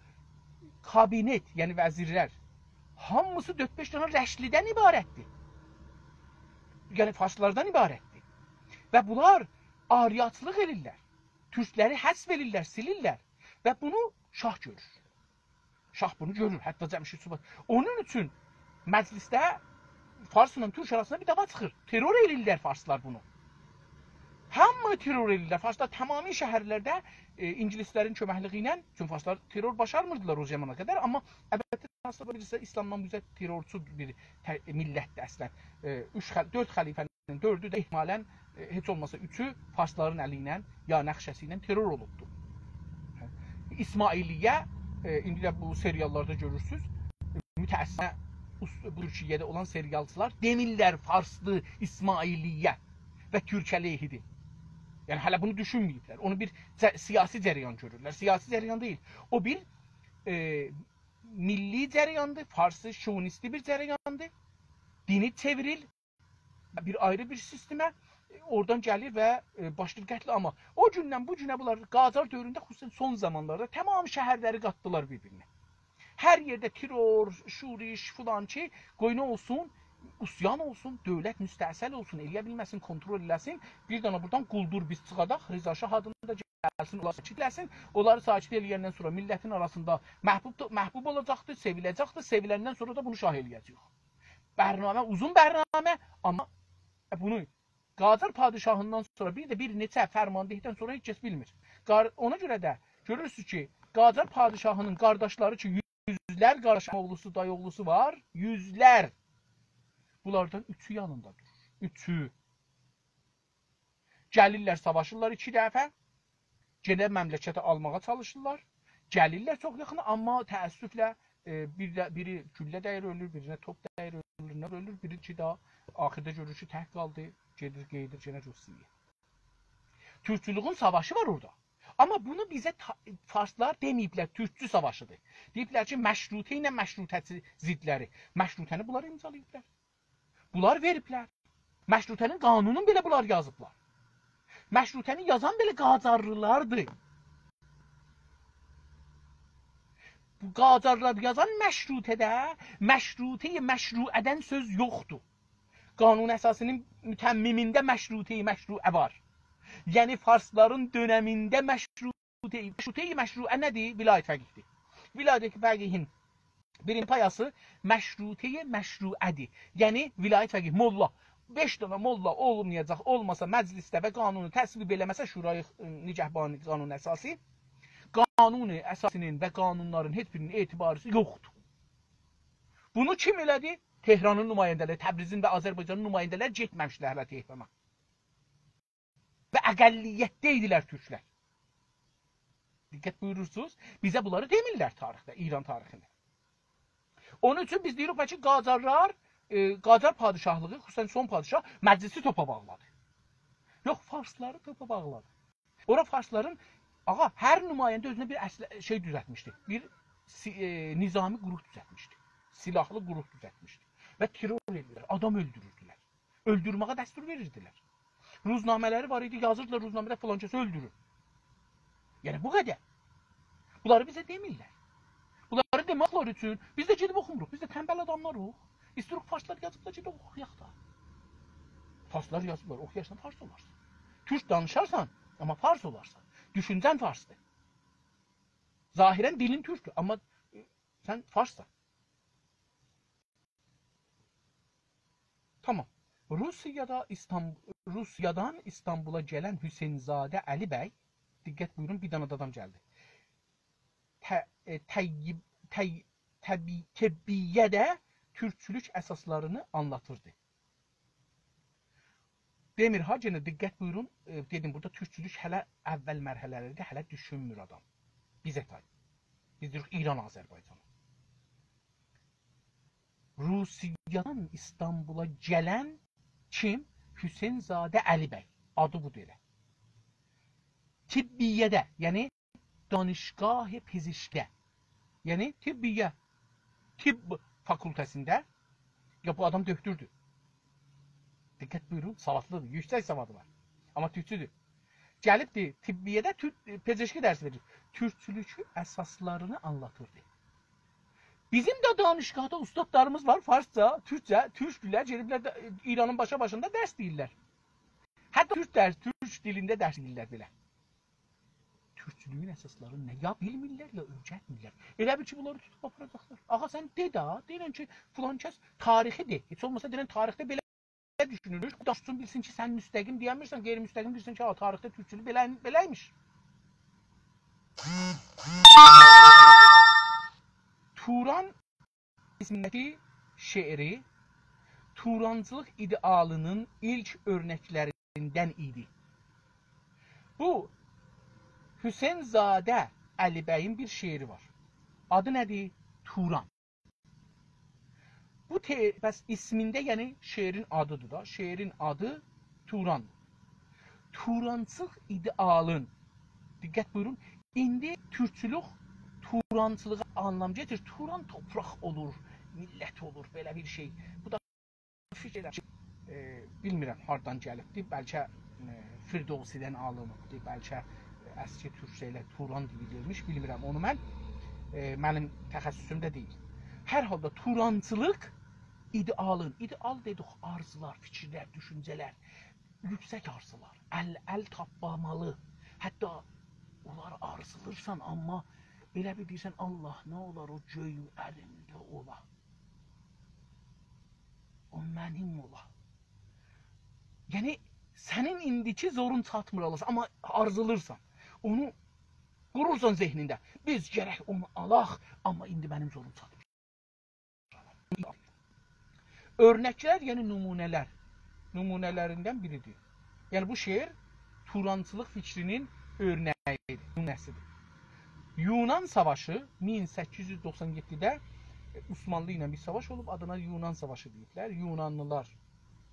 کابینت، یعنی وزیرلر، هامیسی دؤرد-بئش دنه رشتلی‌دن عبارتدیر. یعنی فارسلاردان عبارتدیر. و بونلار آریاچیلیق ائله‌ییرلر. تورکلری حذف ائله‌ییرلر، سیلیرلر. و بونو شاه گؤرور. شاه بونو گؤرور، حتی جمشید سوبات. اونون اوچون مجلسده فارسلا تورک آراسیندا بیر دعوا چیخیر. ترور ائله‌ییرلر فارسلار بونو. هامی ترور ائله‌ییرلر. فارسلار تمامی شهرلرده، ائ، اینگیلیسلرین کؤمکلیگی ایله، چونکی فارسلار ترور باشارمیردیلار او زامانا قدر، اما البته فارسلار بیلیرسینیز، ایسلامدان بو اوزه ترورچو بیر ته-، میللتدیر اصلا. ائ، اوچ خل-، دؤرد خلیفه‌نین دؤردو ده احتمالا، ائ، هئچ اولماسا اوچو فارسلارین الی ایله یا نقشه‌سی ایله ترور اولوبدو. اسماعیلیه، ائ، ایندی ده بو سریاللاردا گؤرورسونوز، متأسفانه اوس-، بو تورکیه‌ده اولان سریالچیلار دئمیرلر فارسدیر اسماعیلیه و تورک علیهی‌دیر. یعنی هله بونو دوشونمه‌ییبلر. اونو بیر جه-، سیاسی جریان گؤرورلر. سیاسی جریان دئییل. او بیر، ائ، میللی جریاندیر، فارسی شووینیستی بیر جریاندیر. دینی چئوریل، بیر آیری بیر سیستمه، ائ، اورادان گلیر و، ائ، باشلاییر قتل‌عاما. او گوندن بو گونه بونلار قاجار دؤورونده، خصوصا سون زامانلاردا تمام شهرلری قاتدیلار بیر-بیرینه. هر یئرده ترور، شورش، فلان کی، قوی نه اولسون، عصیان اولسون، دؤولت مستأصل اولسون، ائله‌یه بیلمه‌سین، کنترل ائله‌سین. بیر دنه بورادان قولدور بیز چیخاداق، رضا شاه آدیندا گلسین، اونلاری ساکت ائله‌سین. اونلاری ساکت ائله‌یندن سونرا میللتین آراسیندا محبوب، محبوب اولاجاقدیر، سئویله‌جکدیر، سئویلندن سونرا دا بونو شاه ائله‌یه‌جه‌ییک. برنامه، اوزون برنامه، اما بونو قاجار پادشاهیندان سونرا، بیر ده بیر نئچه فرماندهدن سونرا هئچ کس بیلمیر. قار-، اونا گؤره ده گؤرورسونوز کی، قاجار پادشاهی‌نین قارداشلاری کی، یوزلر قارداش اوغلوسو، دای اوغلوسو وار، یوزلر. بونلاردان اوچو یانیندا دورور. اوچو. گلیرلر، ساواشیرلار ایکی دفعه. یئنه مملکتی آلماغا چالیشیرلار. گلیرلر چوخ یاخینا، اما تأسفله، ائ، بیر ده، بیری گولله دَییر اؤلور، بیرینه توپ دَییر اؤلور، نه اؤلور، بیری کی ده آخیردا گؤرور کی، تک قالدی، گئدیر، قئییدیر یئنه روسیه‌یه. تورکچولویون ساواشی وار اورادا. اما بونو بیزه تا-، فارسلار دئمه‌ییبلر، تورکچو ساواشیدیر. دئییبلر کی، مشروطه ایله مشروطه‌چی ضدلری. مشروطه‌نی بونلار امضالاییبلار. بونلار وئریبلر. مشروطه‌نین قانونون بئله بونلار یازیبلار. مشروطه‌نی یازان بئله قاجارلیلاردیر. بو قاجارلار یازان مشروطه‌ده، مشروطه‌ی مشروعه‌دن سؤز یوخدور. قانون اساسی‌نین متممینده مشروطه‌ی مشروعه وار. یعنی فارسلارین دؤنمینده مشروطه‌ی، مشروطه‌ی مشروعه نه‌دیر؟ ولایت فقیه‌دیر. ولایت فقیهین بیرینجی پایاسی مشروطه‌ی مشروعه‌دیر. یعنی ولایت فقیه، موللا. بئش دنه موللا اولمایاجاق، اولماسا مجلسده و قانونو تصویب ائله‌مه‌سه، شورای، ائ، نگهبان قانون اساسی، قانون اساسی‌نین و قانونلارین هئچ بیرینین اعتباری یوخدور. بونو کیم ائله‌دی؟ تهرانین نماینده‌لری، تبریزین و آذربایجانین نماینده‌لری گئتمه‌میشلر هله تهرانا. و اقلیتده ایدیلر تورکلر. دقت بویورورسونوز، بیزه بونلاری دئمیرلر تاریخده، ایران تاریخینده. اونون اوچون بیز دئییریک، بلکه قاجارلار، ائ، قاجار پادشاهلیغی، خصوصا سون پادشاه مجلسی توپا باغلادی. یوخ، فارسلاری توپا باغلادی. اورا فارسلارین، آغا، هر نماینده اؤزونه بیر اصل-، شئی دوزلتمیشدی. بیر سی-، ائ، نظامی گروه دوزلتمیشدی. سلاحلی گروه دوزلتمیشدی. و ترور ائدیردیلر، آدام اؤلدوروردولر. اؤلدورمه‌یه دستور وئریردیلر. روزنامه‌لری وار ایدی، یازیردیلار روزنامه‌ده فلان کسی اؤلدورون. یعنی بو قدر. بونلاری بیزه دئمیرلر. بونلاری دئمکلر اوچون بیز ده گئدیب اوخوموروق. بیز ده تنبل آداملاریق. ایسته‌ییریک فارسلار یازیبلار، گئدیب اوخویاق دا. فارسلار یازیبلار، اوخویارسان فارس اولارسان. تورک دانیشارسان، اما فارس اولارسان. دوشونجه‌ن فارسدیر. ظاهرا دیلین تورکدور، اما، ائ، سن فارسسان. تامام. روسیادا ایستانب-، روسیادان ایستانبولا گلن حسین‌زاده علی بی، دقت بویورون، بیر دنه ده آدام گلدی. ط-، ائ، طیب-، طی-، طبی-، طبیه ده تورکچولوک اساسلارینی آنلاتیردی. دئمیر ها، یئنه دقت بویورون، ائ، دئدیم، بورادا تورکچولوک هله اول مرحله‌لرده‌دیر، هله دوشونمور آدام. بیزه تای. بیز دئییریک ایران آذربایجانی. روسیه‌دن ایستانبولا گلن کیم؟ حسین‌زاده علی بی. آدی بودور ائله. طبیه‌ده، یعنی دانشگاه پزشکی‌ده. یعنی طبیه، طب فاکولته‌سینده. یا بو آدام دؤکتوردور. دقت بویورون، سوادلیدیر، یوکسک سوادی وار. آمما تورکچودور. گلیبدی طبیه‌ده تور-، پزشکی درسی وئریر. تورکچولوکون اساسلارینی آنلاتیردی. بیزیم ده دانشگاهدا اوستادلاریمیز وار، فارسجا، تورکجه، تورکدولر، گئدیبلر ده، ایرانین باشا باشیندا درس دئییرلر. حتی تورک درس، تورک دیلینده درس دئییرلر بئله. تورکچولویون اساسلارینی نه یا بیلمیرلر، یا اؤیرتمیرلر. ائله بیل کی، بونلاری توتوب آپاراجاقلار. آغا، سن دئ ده، دئنن کی، فلان کس تاریخی دئ. هئچ اولماسا دئنن تاریخده بئله دوشونولور. دانیشسین، بیلسین کی، سن مستقیم دئینمیرسن، غیرمستقیم دئییرسن کی، ها، تاریخده تورکچولوک بئله-، بئله‌یمیش. توران ایسمینده شعری تورانچیلیق ایده‌آلینین ایلک اؤرنکلریندن ایدی. بو، حسین‌زاده علی بیین بیر شعری وار. آدی نه‌دیر؟ توران. بو ته-، پس ایسمینده، یعنی شعرین آدیدیر دا. شعرین آدی توران. تورانچیلیق ایده‌آلین. دقت بویورون. ایندی تورکچولوک تورانچیلیغا آنلام گتیریر. توران توپراق اولور، میللت اولور، بئله بیر شئی. بو دا فیکیر ائدیرم کی، ائ، بیلمیرم هاردان گلیبدی. بلکه، ائ، فردوسی‌دن آلینیبدی، بلکه، ائ، اسکی تورکجه ائله توران دئییلیرمیش، بیلمیرم. اونو من، ائ، منیم تخصصوم ده دئییل. هر حالدا تورانچیلیق ایده‌آلین، ایده‌آل دئدیک، آرزولار، فیکیرلر، دوشونجه‌لر، یوکسک آرزولار، ال، ال تاپمامالی. حتی اونلاری آرزولورسان، آمما ائله بیل دئییرسن، «آللاه، نه اولار او گؤیوم الیمده اولا. او منیم اولا.» یعنی، سنین ایندیکی زورون چاتمیر آلاسان، آمما آرزولورسان. اونو قورورسان ذهنینده. «بیز گرک اونو آلاق، آمما ایندی منیم زوروم چاتمیر.» اؤرنکلر، یعنی نمونه‌لر. نمونه‌لریندن بیریدیر. یعنی بو شعر تورانچیلیق فیکرینین اؤرنه‌ییدیر، نمونه‌سیدیر. یونان ساواشی مین سککیز یوز دوخسان یئددیده، ائ، عثمانلی ایله بیر ساواش اولوب، آدینا یونان ساواشی دئییبلر. یونانلیلار،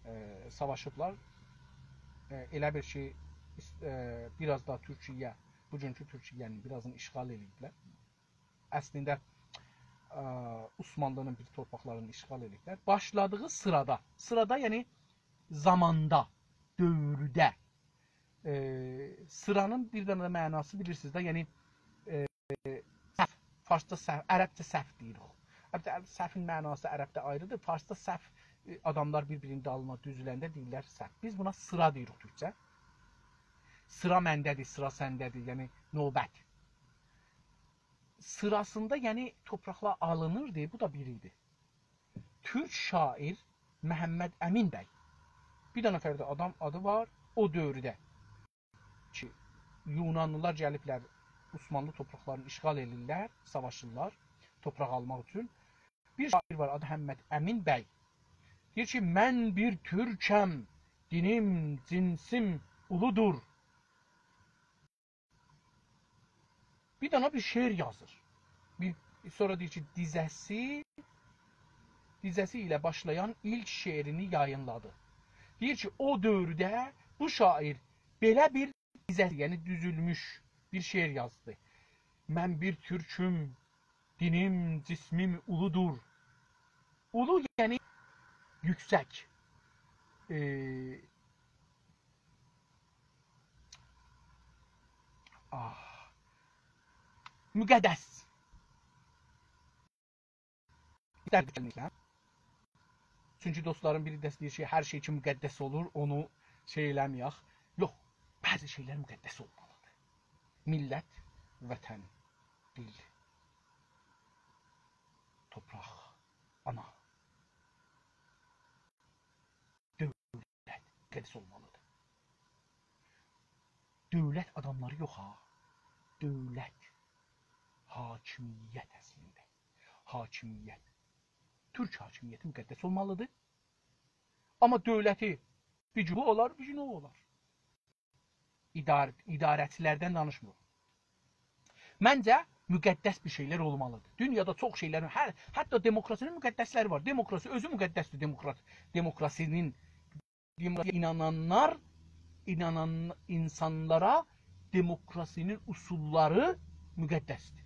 ائ، ساواشیبلار. ائ، ائله بیل کی، ایس-، ائ، بیر آز دا تورکیه، بوگونکو تورکیه‌نین بیر آزینی اشغال ائله‌ییبلر. اصلینده، ا، عثمانلی‌نین بیر تورپاقلارینی اشغال ائدیبلر. باشلادیغی سیرادا، سیرادا، یعنی زاماندا، دؤورده، ائ، سیرانین بیر دنه ده معناسی بیلیرسینیز ده، یعنی، ائ، صف، فارسدا صف، عربجه صف دئییریک. البته، سهوین معناسی عربده آیریدیر، فارسدا صف، ائ، آداملار بیر-بیرینین دالینا دوزولنده دئییرلر صف. بیز بونا سیرا دئییریک تورکجه. سیرا منده‌دیر، سیرا سنده‌دیر، یعنی نوبت. سیراسیندا، یعنی، تورپاقلار آلینیردی، بو دا بیری ایدی. تورک شاعر محمد امین بی. بیر دنه نفر ده آدام آدی وار، او دؤورده کی، یونانلیلار گلیبلر، عثمانلی تورپاقلارینی اشغال ائدیرلر، ساواشیرلار تورپاق آلماق اوچون. بیر شاعر وار، آدی محمد امین بی. دئییر کی، «من بیر تورکم، دینیم، جنسیم اولودور.» بیر دنه بیر شعر یازیر. بیر، سونرا دئییر کی، دیزه‌سی، دیزه‌سی ایله باشلایان ایلک شعرینی یایینلادی. دئییر کی، او دؤورده بو شاعر بئله بیر دیزه‌سی، یعنی دوزولموش بیر شعر یازدی. «من بیر تورکوم، دینیم، جسمیم اولودور.» اولو، یعنی یوکسک. ائ، آه. مقدس. ایستر دیکلنمیشم. چونکی دوستلارین بیری ده دئییر کی، هر شئی کی مقدس اولور، اونو شئی ائله‌مه‌یک. یوخ، بعضی شئیلر مقدس اولمالیدیر. میللت، وطن، دیل، تورپاق، آنا. دؤولت مقدس اولمالیدیر. دؤولت آداملاری یوخ ها. دؤولت. حاکمیت اصلینده. حاکمیت. تورک حاکمیتی مقدس اولمالیدیر. آمما دؤولتی بیر گون بو اولار، بیر گون او اولار. اداره، اداره‌چی‌لردن دانیشمیرام. منجه، مقدس بیر شئیلر اولمالیدیر. دونیادا چوخ شئیلرین، هر، حتی دموکراسی‌نین مقدس‌لری وار. دموکراسی اؤزو مقدس‌دیر، دموکرات، دموکراسی‌نین، دموکراسی‌یه اینانانلار، اینانان اینسانلارا دموکراسی‌نین اصوللاری مقدس‌دیر.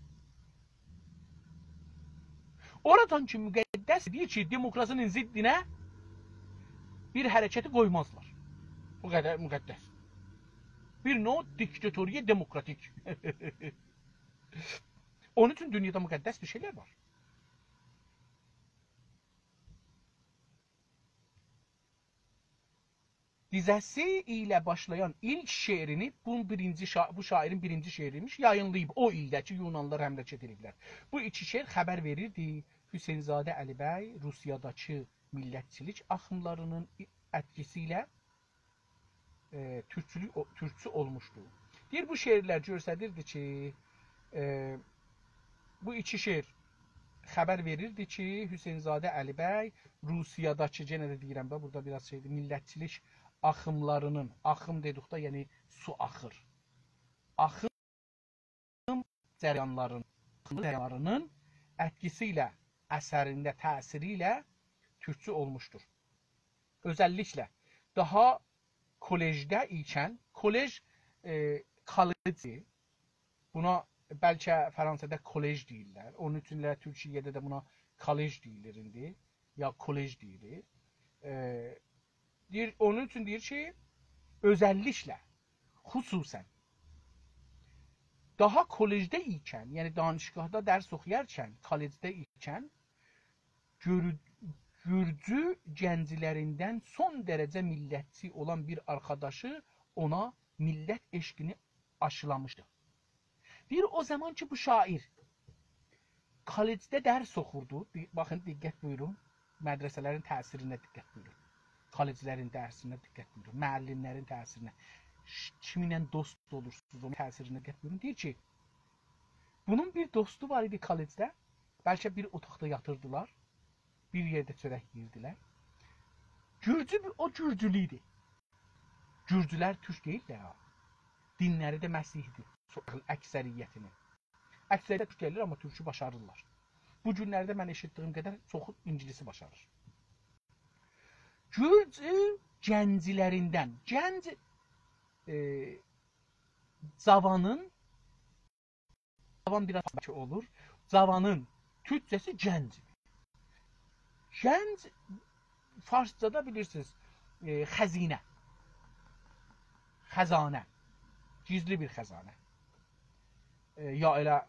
اورادان کی مقدس، دئییر کی، دموکراسی‌نین ضدینه بیر حرکتی قویمازلار. بو قدر مقدس. بیر نوع دیکتاتوری دموکراتیک. اونون اوچون دونیادا مقدس بیر شئیلر وار. دیزه‌سی ایله باشلایان ایلک شعرینی، بو بیرینجی شا-، بو شاعیرین بیرینجی شعری‌یمیش، یایینلاییب او ایلده کی یونانلیلار حمله چکیریبلر. بو ایکی شعر خبر وئریردی حسین‌زاده علی‌بی روسیاداکی میللتچیلیک آخیملاری‌نین ائتکیسی ایله، ائ، تورکچولوک، او-، تورکچو اولموشدو. دئییر، بو شعرلر گؤستریردی کی، ائ، بو ایکی شعر خبر وئریردی کی، حسین‌زاده علی‌بی روسیاداکی، یئنه ده دئییرم ده، بورادا بیر آز شئیدیر، میللتچیلیک آخیملاری‌نین، آخیم دئدیکده، یعنی سو آخیر. آخیم جریانلاری‌نین، جریانلاری‌نین ائتکیسی ایله، اثرینده، تأثیری ایله تورکچو اولموشدور. اؤزللیکله داها کولئجده ایکن، کولئج، ائ، college، بونا بلکه فرانسادا کولئج دئییرلر. اونون اوچون ائله تورکیه‌ده ده بونا college دئییلیر ایندی، یا کولئج دئییلیر. ائ، دئییر، اونون اوچون دئییر کی، اؤزللیکله، خصوصاً داها کولئجده ایکن، یعنی دانشگاهدا درس اوخویارکن، کالجده ایکن، گورو-، گورجو گنجلریندن سون درجه میللتچی اولان بیر آرخاداشی اونا میللت عشقینی آشیلامیشدی. دئییر، او زامان کی، بو شاعیر کالجده درس اوخوردو، دی-، باخین، دقت بویورون، مدرسه‌لرین تأثیرینه دقت بویورون، کالجلرین تأثیرینه دقت بویورون، معلم‌لرین تأثیرینه، ش-، کیمینله دوست اولورسونوز، اونون تأثیرینه دقت بویورون. دئییر کی، بونون بیر دوستو وار ایدی کالجده، بلکه بیر اوتاقدا یاتیردیلار، بیر یئرده چؤرک یئییردیلر. گورجو بیر، او گورجولو ایدی. گورجولر تورک دئییل ده ها. دینلری ده مسیحی‌دیر، چو-، اکثریتی‌نین. اکثریت تورک دئییللر، آمما تورکو باشاریرلار. بو گونلرده من ائشیتدیییم قدر چوخو اینگیلیسی باشاریر. گورجو گنجلریندن، گنج، ائ، جاوانین، جاوان بیر آز بلکه اولور، جاوانین تورکجه‌سی گنج. گنج، فارسجادا بیلیرسینیز، ائ، خزینه. خزانه. گیزلی بیر خزانه. ائ، یا ائله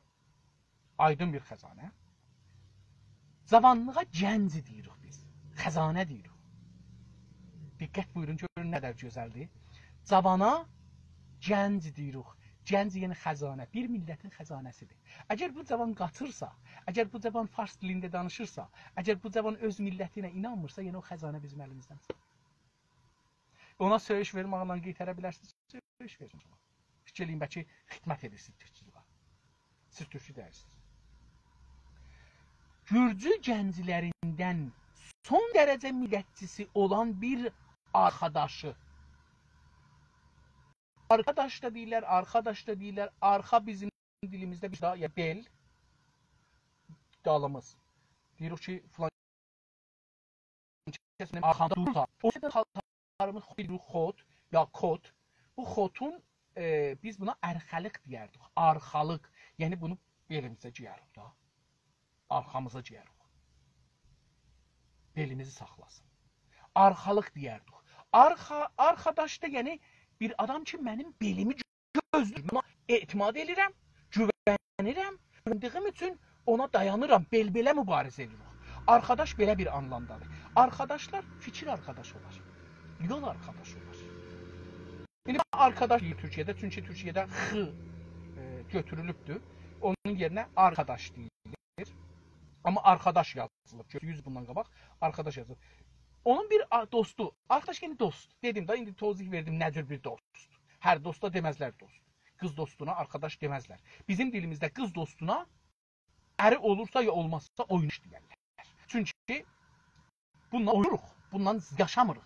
آیدین بیر خزانه. جاوانلیغا گنج دئییریک بیز. خزانه دئییریک. دقت بویورون، گؤرون نه قدر گؤزلدیر. جاوانا گنج دئییریک. گنج، یعنی خزانه. بیر میللتین خزانه‌سیدیر. اگر بو جاوان قاچیرسا، اگر بو جاوان فارس دیلینده دانیشیرسا، اگر بو جاوان اؤز میللتینه اینانمیرسا، یعنی او خزانه بیزیم الیمیزدن چیخیر. اونا سؤیوش وئرمکله قئیتره بیلرسینیز، سؤیوش وئرین. فیکیر ائله‌یین، بلکه خدمت ائدیرسینیز تورکچولویه. سیز تورکچو دئییلسینیز. گورجو گنجلریندن سون درجه میللتچیسی اولان بیر آرخاداشی. آرخاداش دا دئییرلر، آرخاداش دا دئییرلر. آرخا بیزیم دیلیمیزده بیر داها، یا بئل، دالیمیز. دئییریک کی، فلان کس منیم آرخامدا دورورسا، او سؤزدن پالتاریمیز، دئییریک خوت، یا کوت. بو خوتون، ائ، بیز بونا آرخالیق دئیردیک. آرخالیق، یعنی بونو بئلیمیزه گئیریک دا. آرخامیزا گئیریک. بئلیمیزی ساخلاسین. آرخالیق دئیردیک. آرخا-، آرخاداش دا، یعنی بیر آدام کی، منیم بئلیمی گؤزله‌ییر، اونا اعتماد ائدیرم، گوونیرم، گووندیییم اوچون اونا دایانیرام، بئل-بئله موباریزه ائدیریک. آرخاداش بئله بیر آنلامدادیر. آرخاداشلار فیکیر آرخاداش اولار، یول آرخاداش اولار. ایندی آرخاداش دئییر تورکیه‌ده، چونکی تورکیه‌ده «خ»، ائ، گؤتورولوبدور. اونون یئرینه آرخاداش دئییلیر. آمما آرخاداش یازیلیب. گؤردونوز بوندان قاباق آرخاداش یازیلیب. اونون بیر آ-، دوستو، آرخاداش یعنی دوست. دئدیم ده، ایندی توضیح وئردیم نه جور بیر دوست. هر دوستا دئمزلر دوست. قیز دوستونا آرخاداش دئمزلر. بیزیم دیلیمیزده قیز دوستونا اری اولورسا یا اولمازسا اویناش دئیرلر. چونکی بونونلا اوینوروق، بونونلا یاشامیریق.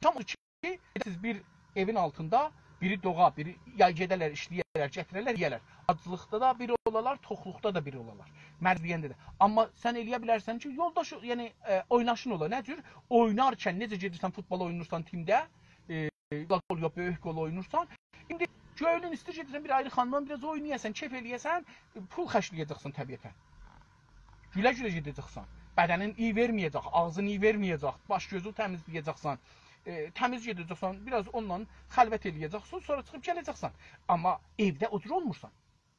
یاشامیریق کی، سیز بیر ائوین آلتیندا بیری دوغا، بیری یا گئده‌لر، ایشله‌یه‌لر، گتیره‌لر، یئیه‌لر. آجلیقدا دا بیر اولالار، توخلوقدا دا بیر اولالار. مجبوریتده ده. آمما سن ائلیه بیلرسن کی، یولداش، یعنی، ائ، اویناشین اولا. نه جور؟ اوینارکن، نئجه گئدیرسن فوتبال اوینورسان تیمده، ائ، گول یا بؤیوک گول اوینورسان. ایندی گؤیلون ایسته‌ییر گئدیرسن بیر آیری خانیملا بیر آز اوینایاسان، کئف ائلیه‌سن، ائ، پول خرجله‌یه‌جکسن طبیعتاً. گوله-گوله گئده‌جکسن. بدنین ایی وئرمه‌یه‌جک، آغزین ایی وئرمه‌یه‌جک، باش گؤزو تمیزله‌یه‌جکسن، ائ، تمیز گئده‌جکسن، بیر آز اونونلا خلوت ائلیه‌جکسن، سونرا چیخیب گله‌جکسن. آمما ائوده او جور اولمورسان.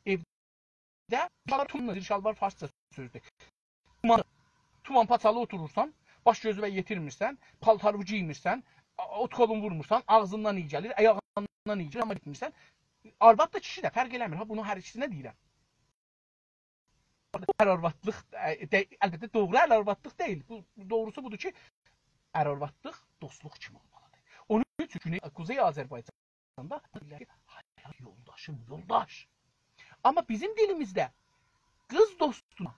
ائوده شالوار، تومانلا، شالوار فارسجا سؤزدور. تومان، تومان پاچالی اوتورورسان، باش گؤزووه یئتیرمیرسن، پالتارووو گئیمیرسن، آ-، اوت کولون وورمورسان، آغزیندان ایی گلیر، آیاغیندان ایی گلیر، آمما گئتمیرسن. آرواد دا، کیشی ده، فرق ائله‌میر ها، بونو هر ایکیسینه دئییرم. ار آروادلیق، ائ، ده، البته، دوغرو ار آروادلیق دئییل. بو، دوغروسو بودور کی، ار آروادلیق دوستلوق کیمی اولمالیدیر. اونون اوچون گونئی، قوزئی آذربایجاندا دئییرلر کی، «حیات یولداشیم، یولداش.» آمما بیزیم دیلیمیزده قیز دوستونا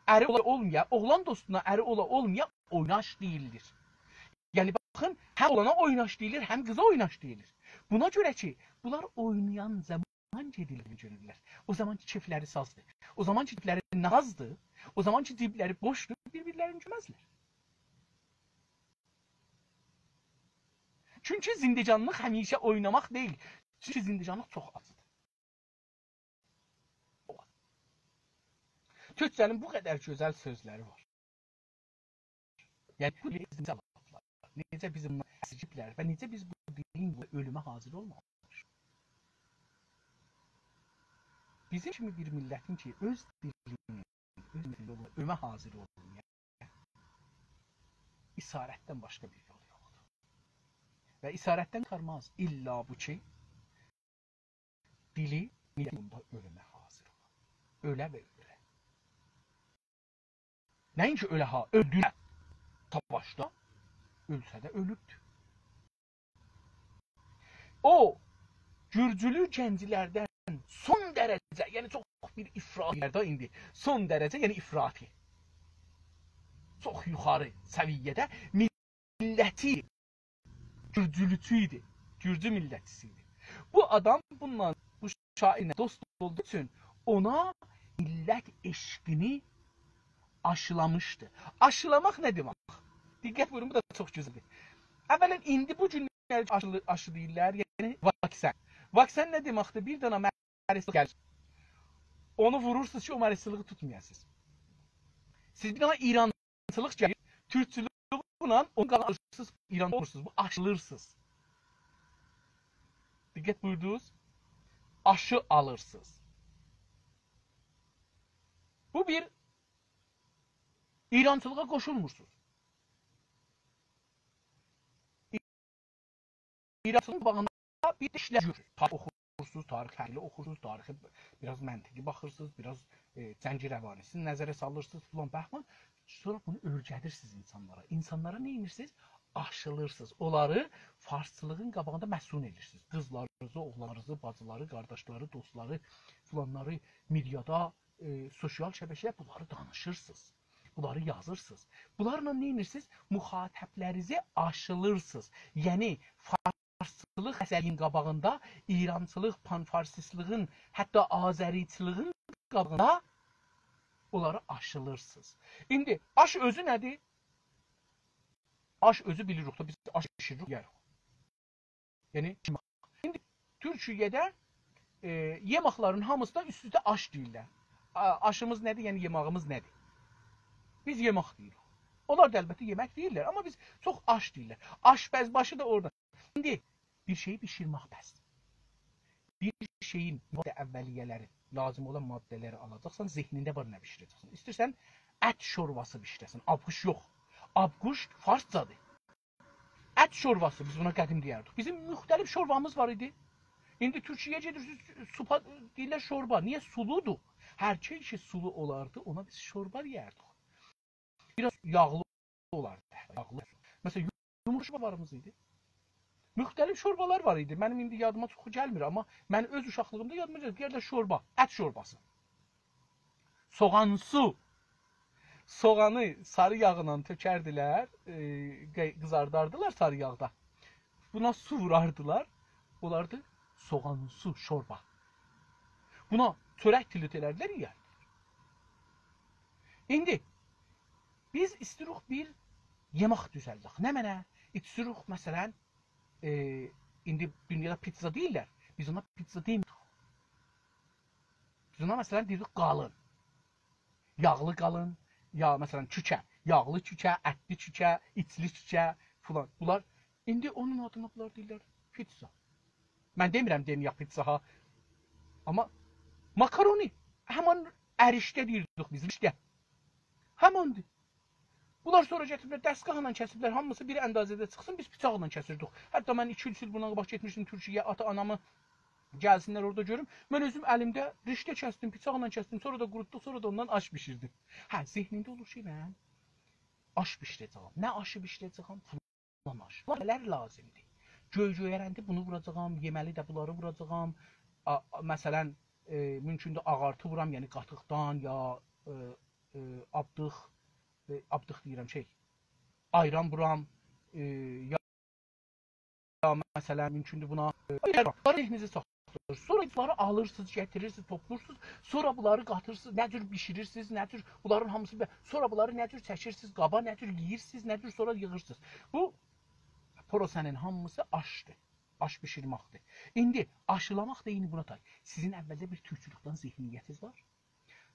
اری اولا اولمایا، اوغلان دوستونا اری اولا اولمایا اویناش دئییلیر. یعنی، باخین، هم اوغلانا اویناش دئییلیر، هم قیزا اویناش دئییلیر. بونا گؤره کی، بونلار اوینایان زامان گئدیرلر، گؤرورلر. او زامان کی، کئفلری سازدیر. او زامان کی، کئفلری نازدیر. او زامان کی، جیبلری بوشدور، بیر-بیرلرینی گؤرمزلر. چونکی زندگانلیق همیشه اویناماق دئییل. چونکی زندگانلیق چوخ آجیدیر. تورکجه‌نین بو قدر گؤزل سؤزلری وار. یعنی، بو بیزیم لافلار. نئجه بیزیم اسکیبلر و نئجه بیز بو دیلین اؤلومه حاضر اولمالی‌ییق. بیزیم کیمی بیر میللتین کی، اؤز دیلینی، اؤز میللتین یولونا اؤلومه حاضر اولمایا، اسارتدن باشقا بیر یول یوخدور. و اسارتدن قورتارماز. الّا بو کی، دیلی، میللتی بوندا اؤلومه حاضر اولا. اؤله و اؤله. نه‌اینکی اؤله ها، اؤلدوره. ساواشدا، اؤلسه ده اؤلوبدور. او، گورجولو گنجلردن سون درجه، یعنی چوخ بیر افراطی یئرده ایندی. سون درجه، یعنی افراطی. چوخ یوخاری سویه‌ده میللتی گورجولوچو ایدی. گورجو میللتچیسی ایدی. بو آدام بونونلا، بو شاعیرله دوست اولدوغو اوچون اونا میللت عشقینی آشیلامیشدی. آشیلاماق نه دئمک؟ دقت بویورون، بو دا چوخ گؤزلدیر. اولاً، ایندی بو گونلر آشیلی-، آشی دئییرلر، یعنی واکسن. واکسن نه دئمکدیر؟ بیر دنه مریض گلیر. اونو وورورسونوز کی، او مریضچیلیغی توتمایاسینیز. سیز بیر دنه ایرانچیلیق گلیر، تورکچولوکله اونو قالدیریرسینیز، ایران اولمورسونوز، بو آشیلیرسینیز. دقت بویوردونوز؟ آشی آلیرسینیز. بو بیر ایرانچیلیغا قوشولمورسونوز. ایرانچیلیغین باغیندا بیر ایشلر گؤرورسونوز. تاریخ اوخورسونوز، تاریخ تحلیلی اوخورسونوز، تاریخی بیر آز منطقی باخیرسینیز، بیر آز، ائ، جنگ روانی‌سینی نظره سالیرسینیز، فلان، بهمان. سونرا بونو اؤیره‌دیرسینیز اینسانلارا. اینسانلارا نه ائدیرسینیز؟ آشیلیرسینیز. اونلاری فارسچیلیغین قاباغیندا مصون ائدیرسینیز. قیزلارینیزی، اوغلانلارینیزی، باجیلاری، قارداشلاری، دوستلاری، فلانلاری، مئدیادا، ائ، سوسیال شبکه‌ده بونلاری دانیشیرسینیز. بونلاری یازیرسینیز. بونلارلا نه ائدیرسینیز؟ مخاطبلرینیزی آشیلیرسینیز. یعنی، فارسچیلیق خسته‌لیگین قاباغیندا، ایرانچیلیق، پان‌فارسیستلیغین، حتی آذریچیلیغین قاباغیندا اونلاری آشیلیرسینیز. ایندی آش اؤزو نه‌دیر؟ آش اؤزو بیلیریک ده، بیز آش بیشیریریک، یئیریک. یعنی، ایندی تورکیه‌ده، ائ، یئماقلارین هامیسینا اوست-اوسته آش دئییرلر. آ-، آشیمیز نه‌دیر؟ یعنی، یئماغیمیز نه‌دیر؟ بیز یئماق دئییریک. اونلار دا البته یئمک دئییرلر، آمما بیز چوخ آش دئییرلر. آشپزباشی دا اورادا. ایندی بیر شئیی بیشیرمک بس. بیر شئیین ماده اولیه‌لری، لازیم اولان ماده‌لری آلاجاقسان، ذهنینده وار نه بیشیره‌جکسن. ایسته‌ییرسن ات شورباسی بیشیره‌سن، آبگوشت یوخ. آبگوشت فارسجادیر. ات شورباسی، بیز بونا قدیم دئیردیک. بیزیم مختلف شوربامیز وار ایدی. ایندی تورکیه‌یه گئدیرسینیز، سوپا دئییرلر شوربا. نییه؟ سولودور. هر شئی کی سولو اولاردی، اونا بیز شوربا دئیردیک. بیر آز یاغلی اولاردی. یاغلی. مثلا، یومورتا شوربالاریمیز ایدی. مختلف شوربالار وار ایدی. منیم ایندی یادیما چوخو گلمیر، آمما من اؤز اوشاقلیغیمدا یادیما گلیر. دئیردیلر شوربا، ات شورباسی. سوغان‌سو. سوغانی ساری یاغلا تؤکردیلر، ائ، قی-، قیزارداردیلار ساری یاغدا. بونا سو ووراردیلار، اولاردی سوغان‌سو شوربا. بونا چؤرک تیلیت ائلردیلر، یئیردیلر. ایندی بیز ایستیروق بیر یئمک دوزلدک. نمنه؟ ایستیروق، مثلا، ائ، ایندی دونیادا پیتزا دئییرلر. بیز اونا پیتزا دئمیریک. بیز اونا، مثلا، دئییریک قالین. یاغلی قالین، یا، مثلا، کوکه. یاغلی کوکه، اتلی کوکه، ایچلی کوکه فلان. بونلار، ایندی اونون آدینا بونلار دئییرلر پیتزا. من دئمیرم، دئمه‌یک پیتزا ها. آمما ماکارونی، همان ریشته دئییردیک بیز، ریشته. هماندیر. بونلار سونرا گتیریبلر، دستگاهلا کسیبلر، هامیسی بیر اندازه‌ده چیخسین، بیز بیچاقلا کسیردیک. حتی من ایکی اوچ ایل بوندان قاباق گئتمیشدیم تورکیه‌یه، آتا-آنامی گلسینلر اورادا گؤروم. من اؤزوم الیمده ریشته کسدیم، بیچاقلا کسدیم، سونرا دا قوروتدوق، سونرا دا اوندان آش بیشیردیم. هه، ذهنینده اولور کی، من آش بیشیره‌جه‌یم. نه آشی بیشیره‌جه‌یم؟ فلان آش. فلان نه‌لر لازیمدیر. گؤی-گؤیرندی بونو ووراجاغام، یئمه‌لی ده بونلاری ووراجاغام. آ-، آ-، مثلا، ائ، مومکوندور آغارتی وورام، یعنی قاتیقدان یا، ائ، ائ، آبدیق، ائ، آبدیق دئییرم، شئی، آیران وورام، ائ، یا، یا مثلا، مومکوندور بونا، ائ، بونلاری ذهنینیزه ساخلاییرسینیز. سونرا بونلاری آلیرسینیز، گتیریرسینیز، توپلورسونوز. سونرا بونلاری قاتیرسینیز، نه جور بیشیریرسینیز، نه جور بونلارین هامیسی بئله. سونرا بونلاری نه جور چکیرسینیز قابا، نه جور یئییرسینیز، نه جور سونرا ییغیرسینیز. بو پروسه‌نین هامیسی آشدیر. آش بیشیرمکدیر. ایندی آشیلاماق دا عینی بونا تای. سیزین اولده بیر تورکچولوکدن ذهنیتینیز وار.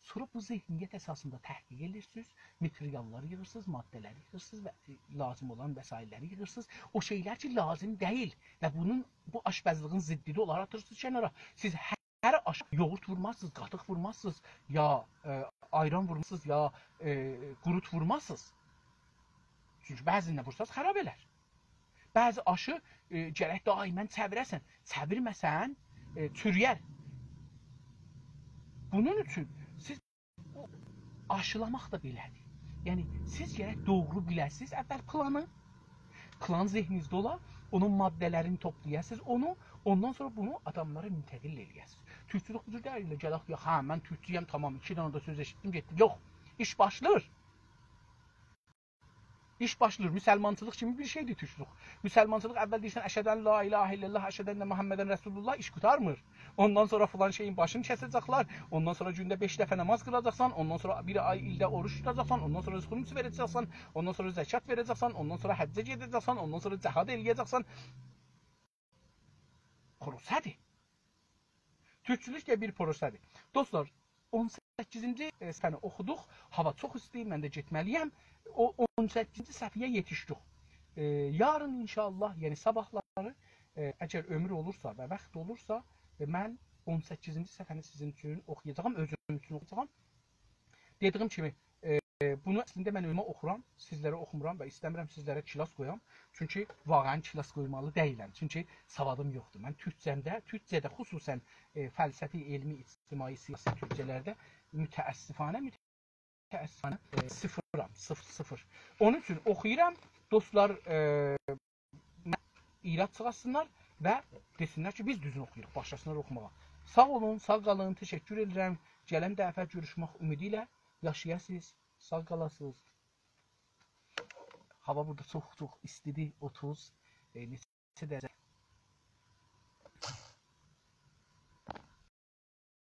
سونرا بو ذهنیت اساسیندا تحقیق ائدیرسینیز، ماتریاللاری ییغیرسینیز، ماده‌لری ییغیرسینیز و، ائ، لازیم اولان وسایل‌لری ییغیرسینیز. او شئی‌لر کی، لازیم دئییل و بونون، بو آشپزلیگین ضدی‌دیر، اونلاری آتیرسینیز کنارا. سیز هر، هر آش، یوغورت وورمازسینیز، قاتیق وورمازسینیز، یا، ائ، آیران وورمازسینیز، یا، ائ، قوروت وورمازسینیز. چونکی بعضینی وورساز خراب ائلر. بعضی آشی، ائ، گرک دائماً چئویره‌سن. چئویرمه‌سن، ائ، چورویر. بونون اوچون سیز بو آشیلاماق دا بئله‌دیر. یعنی، سیز گرک دوغرو بیله‌سینیز اول پلانی. پلان ذهنینیزده اولا، اونون ماده‌لرینی توپلایاسینیز، اونو، اوندان سونرا بونو آداملارا منتقل ائله‌یه‌سینیز. تورکچولوک بو جور دئییل، گلک، یا، هه، من تورکچویم، تامام، ایکی دنه ده سؤز ائشیتدیم، گئتدیم. یوخ، ایش باشلاییر. ایش باشلاییر. مسلمانچیلیق کیمی بیر شئیدیر تورکچولوک. مسلمانچیلیق اول دئییرسن، «أشهد أن لا إله إلا الله، أشهد أن محمداً رسول الله»، ایش قوتارمیر. اوندان سونرا فلان شئیین باشینی کسه‌جکلر، اوندان سونرا گونده بئش دفعه نماز قیلاجاقسان، اوندان سونرا بیر آی، ایلده اوروج توتاجاقسان، اوندان سونرا خمس وئره‌جکسن، اوندان سونرا زکات وئره‌جکسن، اوندان سونرا حجه گئده‌جکسن، اوندان سونرا جهاد ائله‌یه‌جکسن. پروسه‌دیر. تورکچولوک ده بیر پروسه‌دیر. دوستلار، اون سککیزینجی، ائ، صفحه‌نی اوخودوق. هاوا چوخ ایستی‌دیر، من ده گئتمه‌لی‌یم. او اون سککیزینجی صفحه‌یه یئتیشدیک. ائ، یارین ان‌شاءالله، یعنی صاباحلاری، ائ، اگر عؤمور اولورسا و واخت اولورسا، ائ، من اون سککیزینجی صفحه‌نی سیزین اوچون اوخویاجاغام، اؤزوم اوچون اوخویاجاغام. دئدیگیم کیمی، ائ، بونو اصلینده من اؤزومه اوخورام، سیزلره اوخومورام و ایسته‌میرم سیزلره کلاس قویام. چونکی واقعاً کلاس قویمالی دئییلم. چونکی سوادیم یوخدور. من تورکجه‌مده، تورکجه‌ده خصوصاً، ائ، فلسفی، علمی، اجتماعی، سیاسی تورکجه‌لرده متأسفانه، متأسفانه، ائ، صفرام، صفر، صفر. اونون اوچون اوخویورام، دوستلار، ائ، ایراد چیخارتسینلار و دئسینلر کی، بیز دوزون اوخویوروق، باشلاسینلار اوخوماغا. ساغ اولون، ساغ قالین، تشکر ائدیرم. گلن دفعه گؤروشمک امیدی ایله، یاشایاسینیز، ساغ قالاسینیز. هاوا بورادا چوخ، چوخ ایستی‌دیر، اوتوز، ائ، نئچه درجه